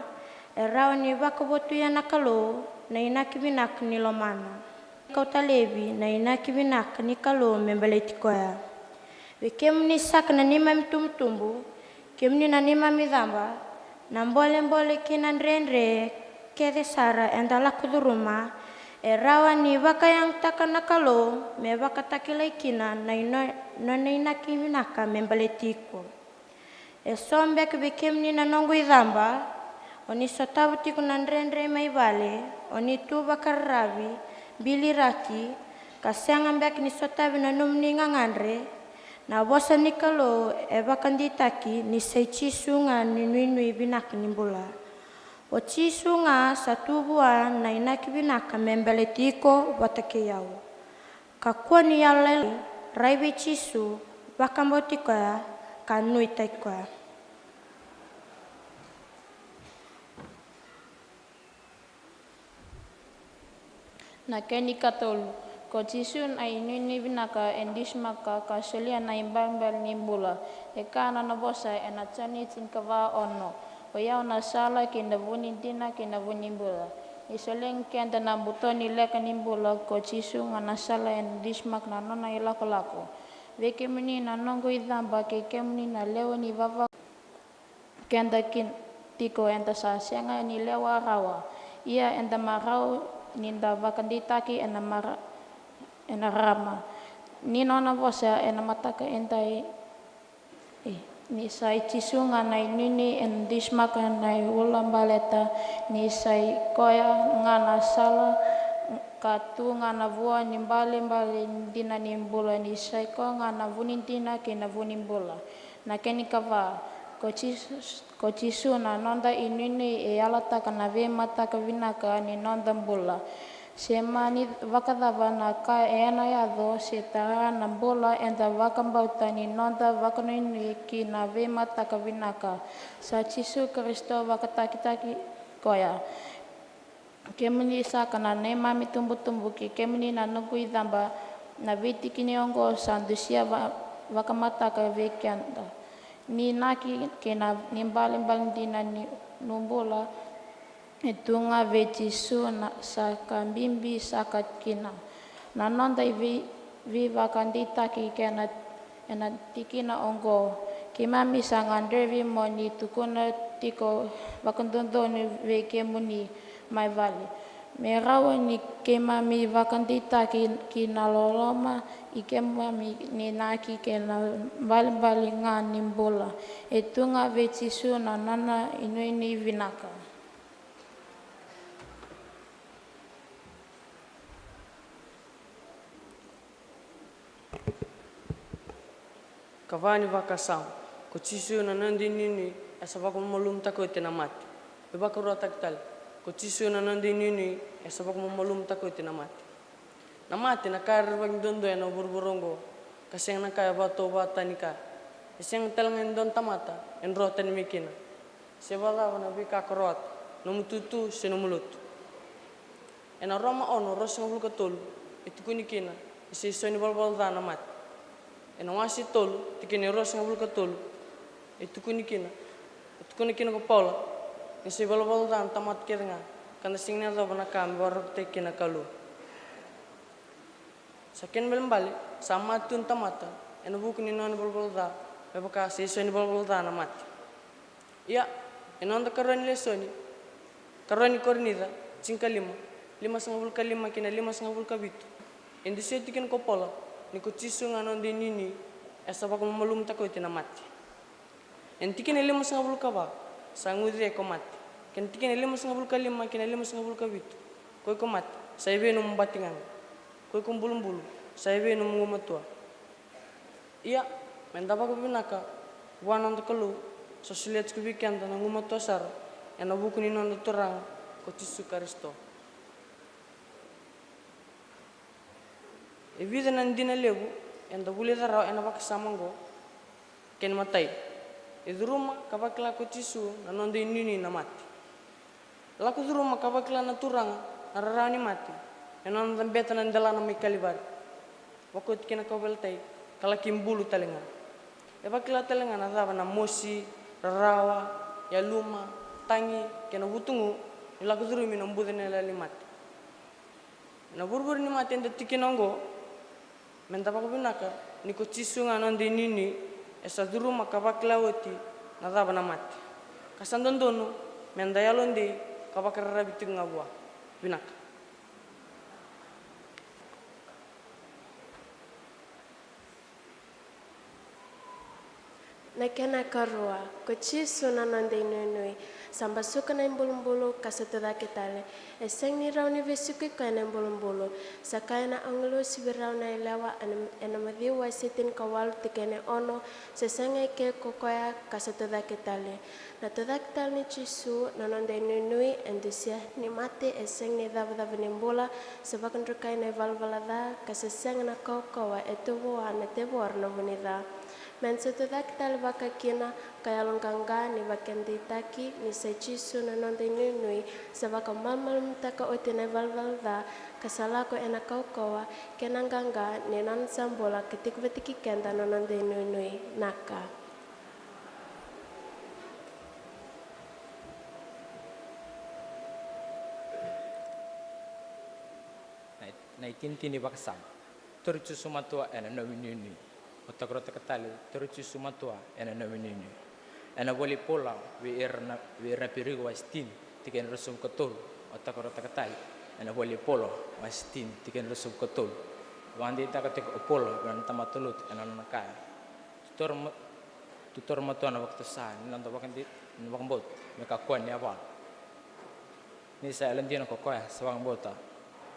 e rawa ni vakavotuya na Kalou na inaki vinaka ni lomana. Kauta laivi na inaki vinaka ni Kalou me baleti koya. Vei kemuni saka na neimami tubutubu, kemuni na neimami caba, na bolebole kei na dredre kece sara eda lako curuma e rawa ni vakayagataka na Kalou me vakatakilai kina na ino-, nona inaki vinaka me baleti iko. E so beka vei kemuni na noqu icaba, o ni sotava tiko na dredre mai vale, o ni tu vakararavi, biliraki, ka sega beka ni sotavi na nomuni gagadre. Na vosa ni Kalou e vakadeitaki ni sa i Jisu ga na inuinui vinaka ni bula. O Jisu ga sa tu vua na inaki vinaka me baleti iko vata kei au. Kakua ni yalolailai, rai vei Jisu, vakabauti koya, ka nuitaki koya. Na kena ikatolu, ko Jisu na inuinui vinaka e dusimaka ka solia na ibalebale ni bula. E kaya na nona vosa ena Joni tinikava ono: O yau na sala kei na vu ni dina kei na vu ni bula. Ni solia ki keda na buto ni leka ni bula, ko Jisu ga na sala ena dusimaka na nona ilakolako. Vei kemuni na noqu icaba kei kemuni na lewe ni vava keda ki tiko, eda sa sega ni lewa rawa. Ia eda marau ni da vakadeitaki ena mara-, ena rarama ni nona vosa ena mataka edai. E, ni sa i Jisu ga na inuinui ena dusimaka na iula baleta ni sa i koya ga na sala ka tu ga na vua ni balebale dina ni bula, ni sa i koya ga na vu ni dina kei na vu ni bula. Na kena ikava, ko Jisu, ko Jisu na noda inuinui e yalataka na veimataka vinaka ni noda bula. Se mani vakacava na ka ena yaco se tara na bula, eda vakabauta ni noda vakanuinui ki na veimataka vinaka. Sa Jisu Karisito vakatakitaki koya. Kemuni saka na neimami tubutubu kei kemuni na noqu icaba, na veitikina oqo sa dusia va-, vakamataka vei keda. Ni inaki kei na, ni balebale dina ni, nu bula, e tu ga vei Jisu na sa ka bibi saka kina. Na noda ivei-, veivakadeitaki kei na, ena tikina oqo, keimami sa gadrevi mo ni tukuna tiko vakadodonu vei kemuni mai vale. Me rawa ni keimami vakadeitaki ki na loloma i keimami ni inaki kei na balebale ga ni bula. E tu ga vei Jisu na nona inuinui vinaka. Kava ni vakasama. Ko Jisu na noda inuinui e sa vakamalumalumutaka oti na mate. Me vakaruataki tale. Ko Jisu na noda inuinui e sa vakamalumalumutaka oti na mate. Na mate na ka rerevaki duadua ena vuravura oqo, ka sega na ka e vakatauvatani ka. E sega tale ga ni dua na tamata e dro tani mai kina. Se vakacava na veika ko rawata, nomu itutu se nomu lotu. Ena Roma ono, ruasagavulu ka tolu, e tukuni kina ni sa isau ni valavala ca na mate. Ena wase tolu, tikina e ruasagavulu ka tolu, e tukuni kina, e tukuna kina ko Paula ni sa ivalavala ca na tamata kece ga, ka da sega ni yacova na ka me vakarautaki kina na Kalou. Sa kena ibalebale, sa mate tu na tamata ena vuku ni nona ivalavala ca, me vaka sa isau ni valavala ca na mate. Ia, ena noda ikarua ni lesoni, ikarua ni Korinica, tinikalima, limasagavulu ka lima ki na limasagavulu ka vitu. E dusia tiko kina ko Paula ni ko Jisu ga na noda inuinui, e sa vakamalumalumutaka oti na mate. Ena tikina e limasagavulu ka va, sa guce ko mate. Kei na tikina e limasagavulu ka lima ki na limasagavulu ka vitu, ko iko mate, sa evei nomu bati gaga? Ko iko bulubulu, sa evei nomu gumatua? Ia, me da vakavinaka vua na noda Kalou, sa solia tiko vei keda na gumatua sara ena vuku ni noda Turaga ko Jisu Karisito. E vica na dina levu eda vulica rawa ena vakasama oqo. Kena imatai, e curuma ka vakila ko Jisu na noda inuinui na mate. Lako curuma ka vakila na Turaga na rarawa ni mate ena noda cabeta na delana mai Kalivari. Vakoti kina kauveilatai ka laki bulu tale ga. E vakila tale ga na cava na mosi, rarawa, yaluma, tagi kei na vutugu ni lako curumi na buca ni yalani mate. Na vurevure ni mate eda tikina oqo, me da vakavinaka ni ko Jisu ga na noda inuinui, e sa curuma ka vakila oti na cava na mate. Ka sa dodonu me da yalodei ka vakararavi tiko ga vua. Vinaka. Na kena ikarua, ko Jisu na noda inuinui. Sa basuka na ibulubulu ka sa tucake tale. E sega ni rawa ni vesuki koya na ibulubulu. Sa kaya na agilosi vei rau na yalewa ena, ena Maciu wase tinikawalu tikina e ono, se sega eke ko koya ka sa tucake tale. Na tucake tale ni Jisu na noda inuinui e dusia ni mate e sega ni icavacava ni bula, sa vakadrukai na ivalavala ca ka se sega na kaukauwa e tu vua na tevoro na vu ni ca. Me da sa tucake tale vakakina ka yaloqaqa ni vakadeitaki ni sa i Jisu na noda inuinui, sa vakamalumalumutaka oti na ivalavala ca ka sa lako ena kaukauwa kei na qaqa ni nona sa bula ka tiko vata kei keda na noda inuinui. Naka. Na, na itinitini vakasama. Tauri Jisu matua ena nomu inuinui. Au takarotaka tale, tauri Jisu matua ena nomu inuinui. Ena vola i Paula vei ira na, vei ira na Piriu wase tini, tikina e ruasagavulu ka tolu. Au takarotaka tale, ena vola i Paula wase tini, tikina e ruasagavulu ka tolu. Vakadeitaka tiko o Paula vei na tamata lotu ena nona kaya. Taura ma-, taura matua na vakatusa ni noda vakadei-, na vakabauta me kakua ni yavala. Ni sa yalodina ko koya sa vakabauta.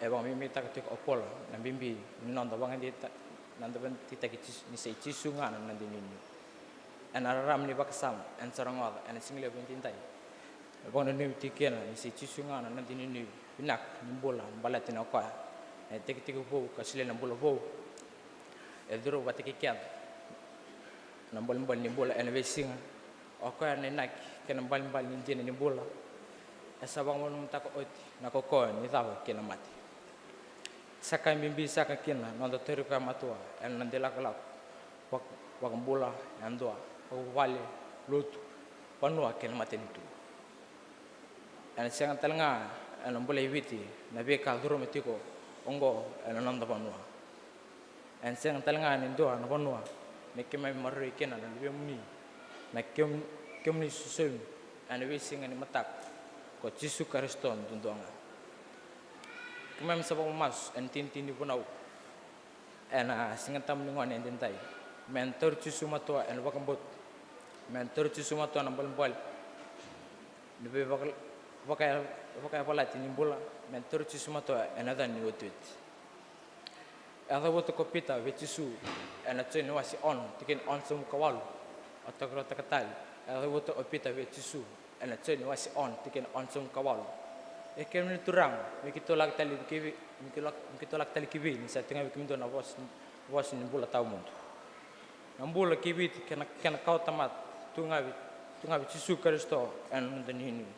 E vakamaimaitaka tiko o Paula na bibi ni noda vakadeita-, noda vakadeitaki Jisu, ni sa i Jisu ga na noda inuinui. Ena rarama ni vakasama eda sa rogoca ena siga levu edaidai. E vakananumi tiko kina ni sa i Jisu ga na noda inuinui vinaka ni bula baleta ni o koya na itekitekivu vou ka solia na bula vou. E curu vata kei keda na balebale ni bula ena veisiga. O koya na inaki kei na balebale ni dina ni bula. E sa vakamalumalumutaka oti na kaukauwa ni cava kei na mate. Sa ka bibi saka kina na noda tauri koya matua ena noda ilakolako vak-, vakabula, yadua, vakavuvale, lotu, vanua kei na matanitu. Ena sega tale ga ena bula i Viti na veika curuma tiko oqo ena noda vanua. Ena sega tale ga ni dua na vanua me keimami maroroi kina na luvemuni, na kem-, kemuni sosomi ena veisiga ni mataka, ko Jisu Karisito duadua ga. Keimami sa vakamamasu ena itinitini ni vunau ena Siga Tabu ni gauna edaidai. Me na tauri Jisu matua ena vakabauta. Me na tauri Jisu matua na balebale ni veivaka-, vaka-, vakayavalati ni bula. Me na tauri Jisu matua ena yaca ni otioti. E cavuta ko Pita vei Jisu ena Joni wase ono, tikina onosagavulu ka walu. Au takarotaka tale. E cavuta o Pita vei Jisu ena Joni wase ono, tikina onosagavulu ka walu. E kemuni Turaga, me keitou laki tale ki vei, me keitou laki, me keitou laki tale ki vei, ni sa tu ga vei kemudou na vosa, vosa ni bula tawamudu. Na bula ki Viti kei na, kei na kawa tamata, tu ga vei, tu ga vei Jisu Karisito ena noda inuinui.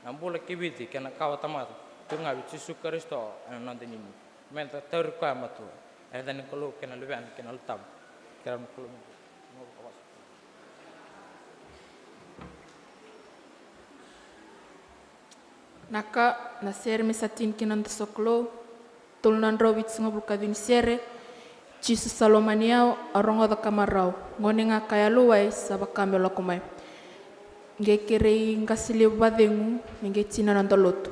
Na bula ki Viti kei na kawa tamata, tu ga vei Jisu Karisito ena noda inuinui. Me da tauri koya matua. Ena yaca ni Kalou kei na Luvena kei na Yalo Tabu. Kerea na Kalou me Na ka, na sere me sa tini kina noda sokalou. Tolu na drau vitusagavulu ka ciwa ni sere. Jisu sa lomani au, a rogoca ka marau. Gone ga ka yalowai, sa vaka meu lako mai. Qai kerei qase levu vacegu me qai tini na noda lotu.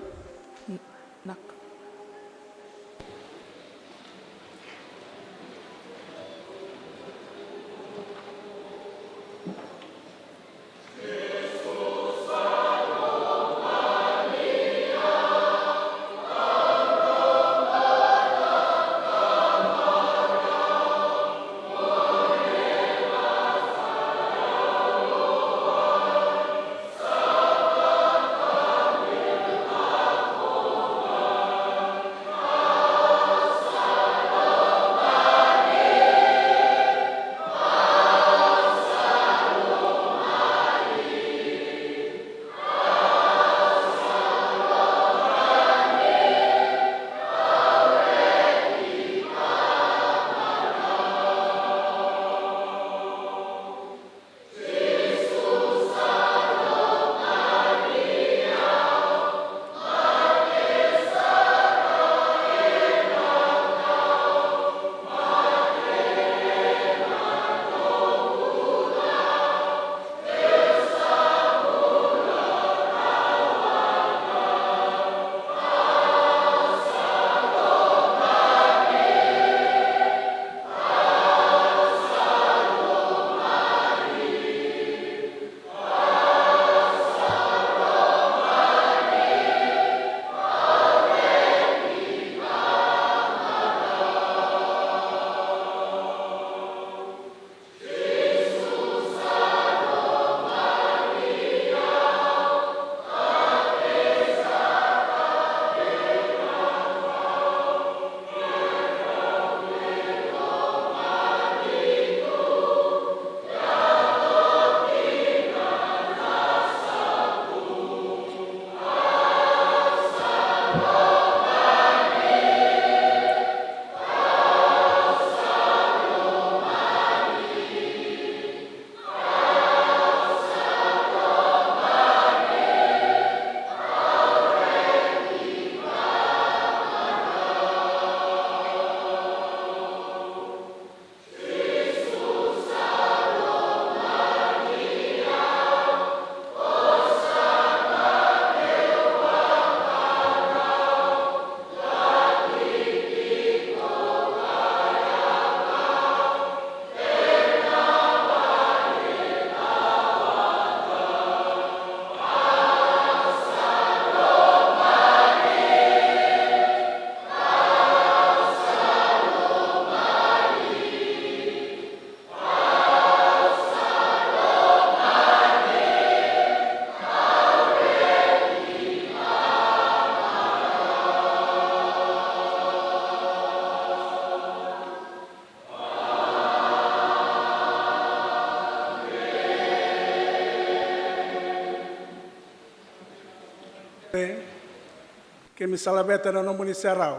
Keimami sa laveta na nomuni serau.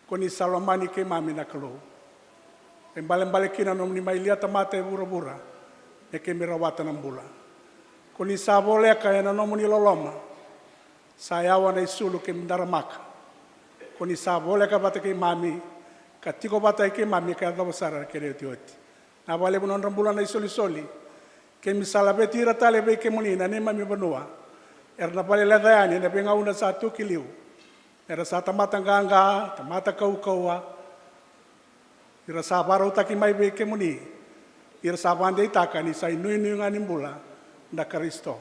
Ko ni sa lomani keimami na Kalou. E balebale kina na nomuni mai lia tamata e vuravura me keimami rawata na bula. Ko ni sa voleka ena nomuni loloma. Sa yawa na isulu keimami daramaka. Ko ni sa voleka vata keimami ka tiko vata e keimami ka yacova sara na kena iotioti. Na vakalevu na nodra bula na isolisoli. Keimami sa laveti ira tale vei kemuni na neimami vanua. Era na vale leca yani ena veigauna sa tu ki liu. Era sa tamata qaqa, tamata kaukauwa. Ira sa varautaki mai vei kemuni. Ira sa vadeitaka ni sa inuinui ga ni bula na Karisito.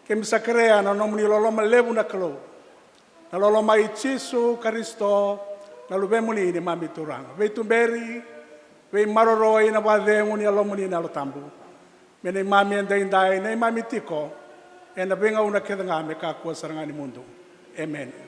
Keimami sa kerea na nomuni loloma levu na Kalou. Na loloma i Jisu Karisito, na luvemuni neimami Turaga. Veituberi, veimaroroi na vakacegu ni yalomuni na Yalo Tabu. Me neimami edaidai, neimami tiko, ena veigauna kece ga me kakua sara ga ni mudu. Emeni.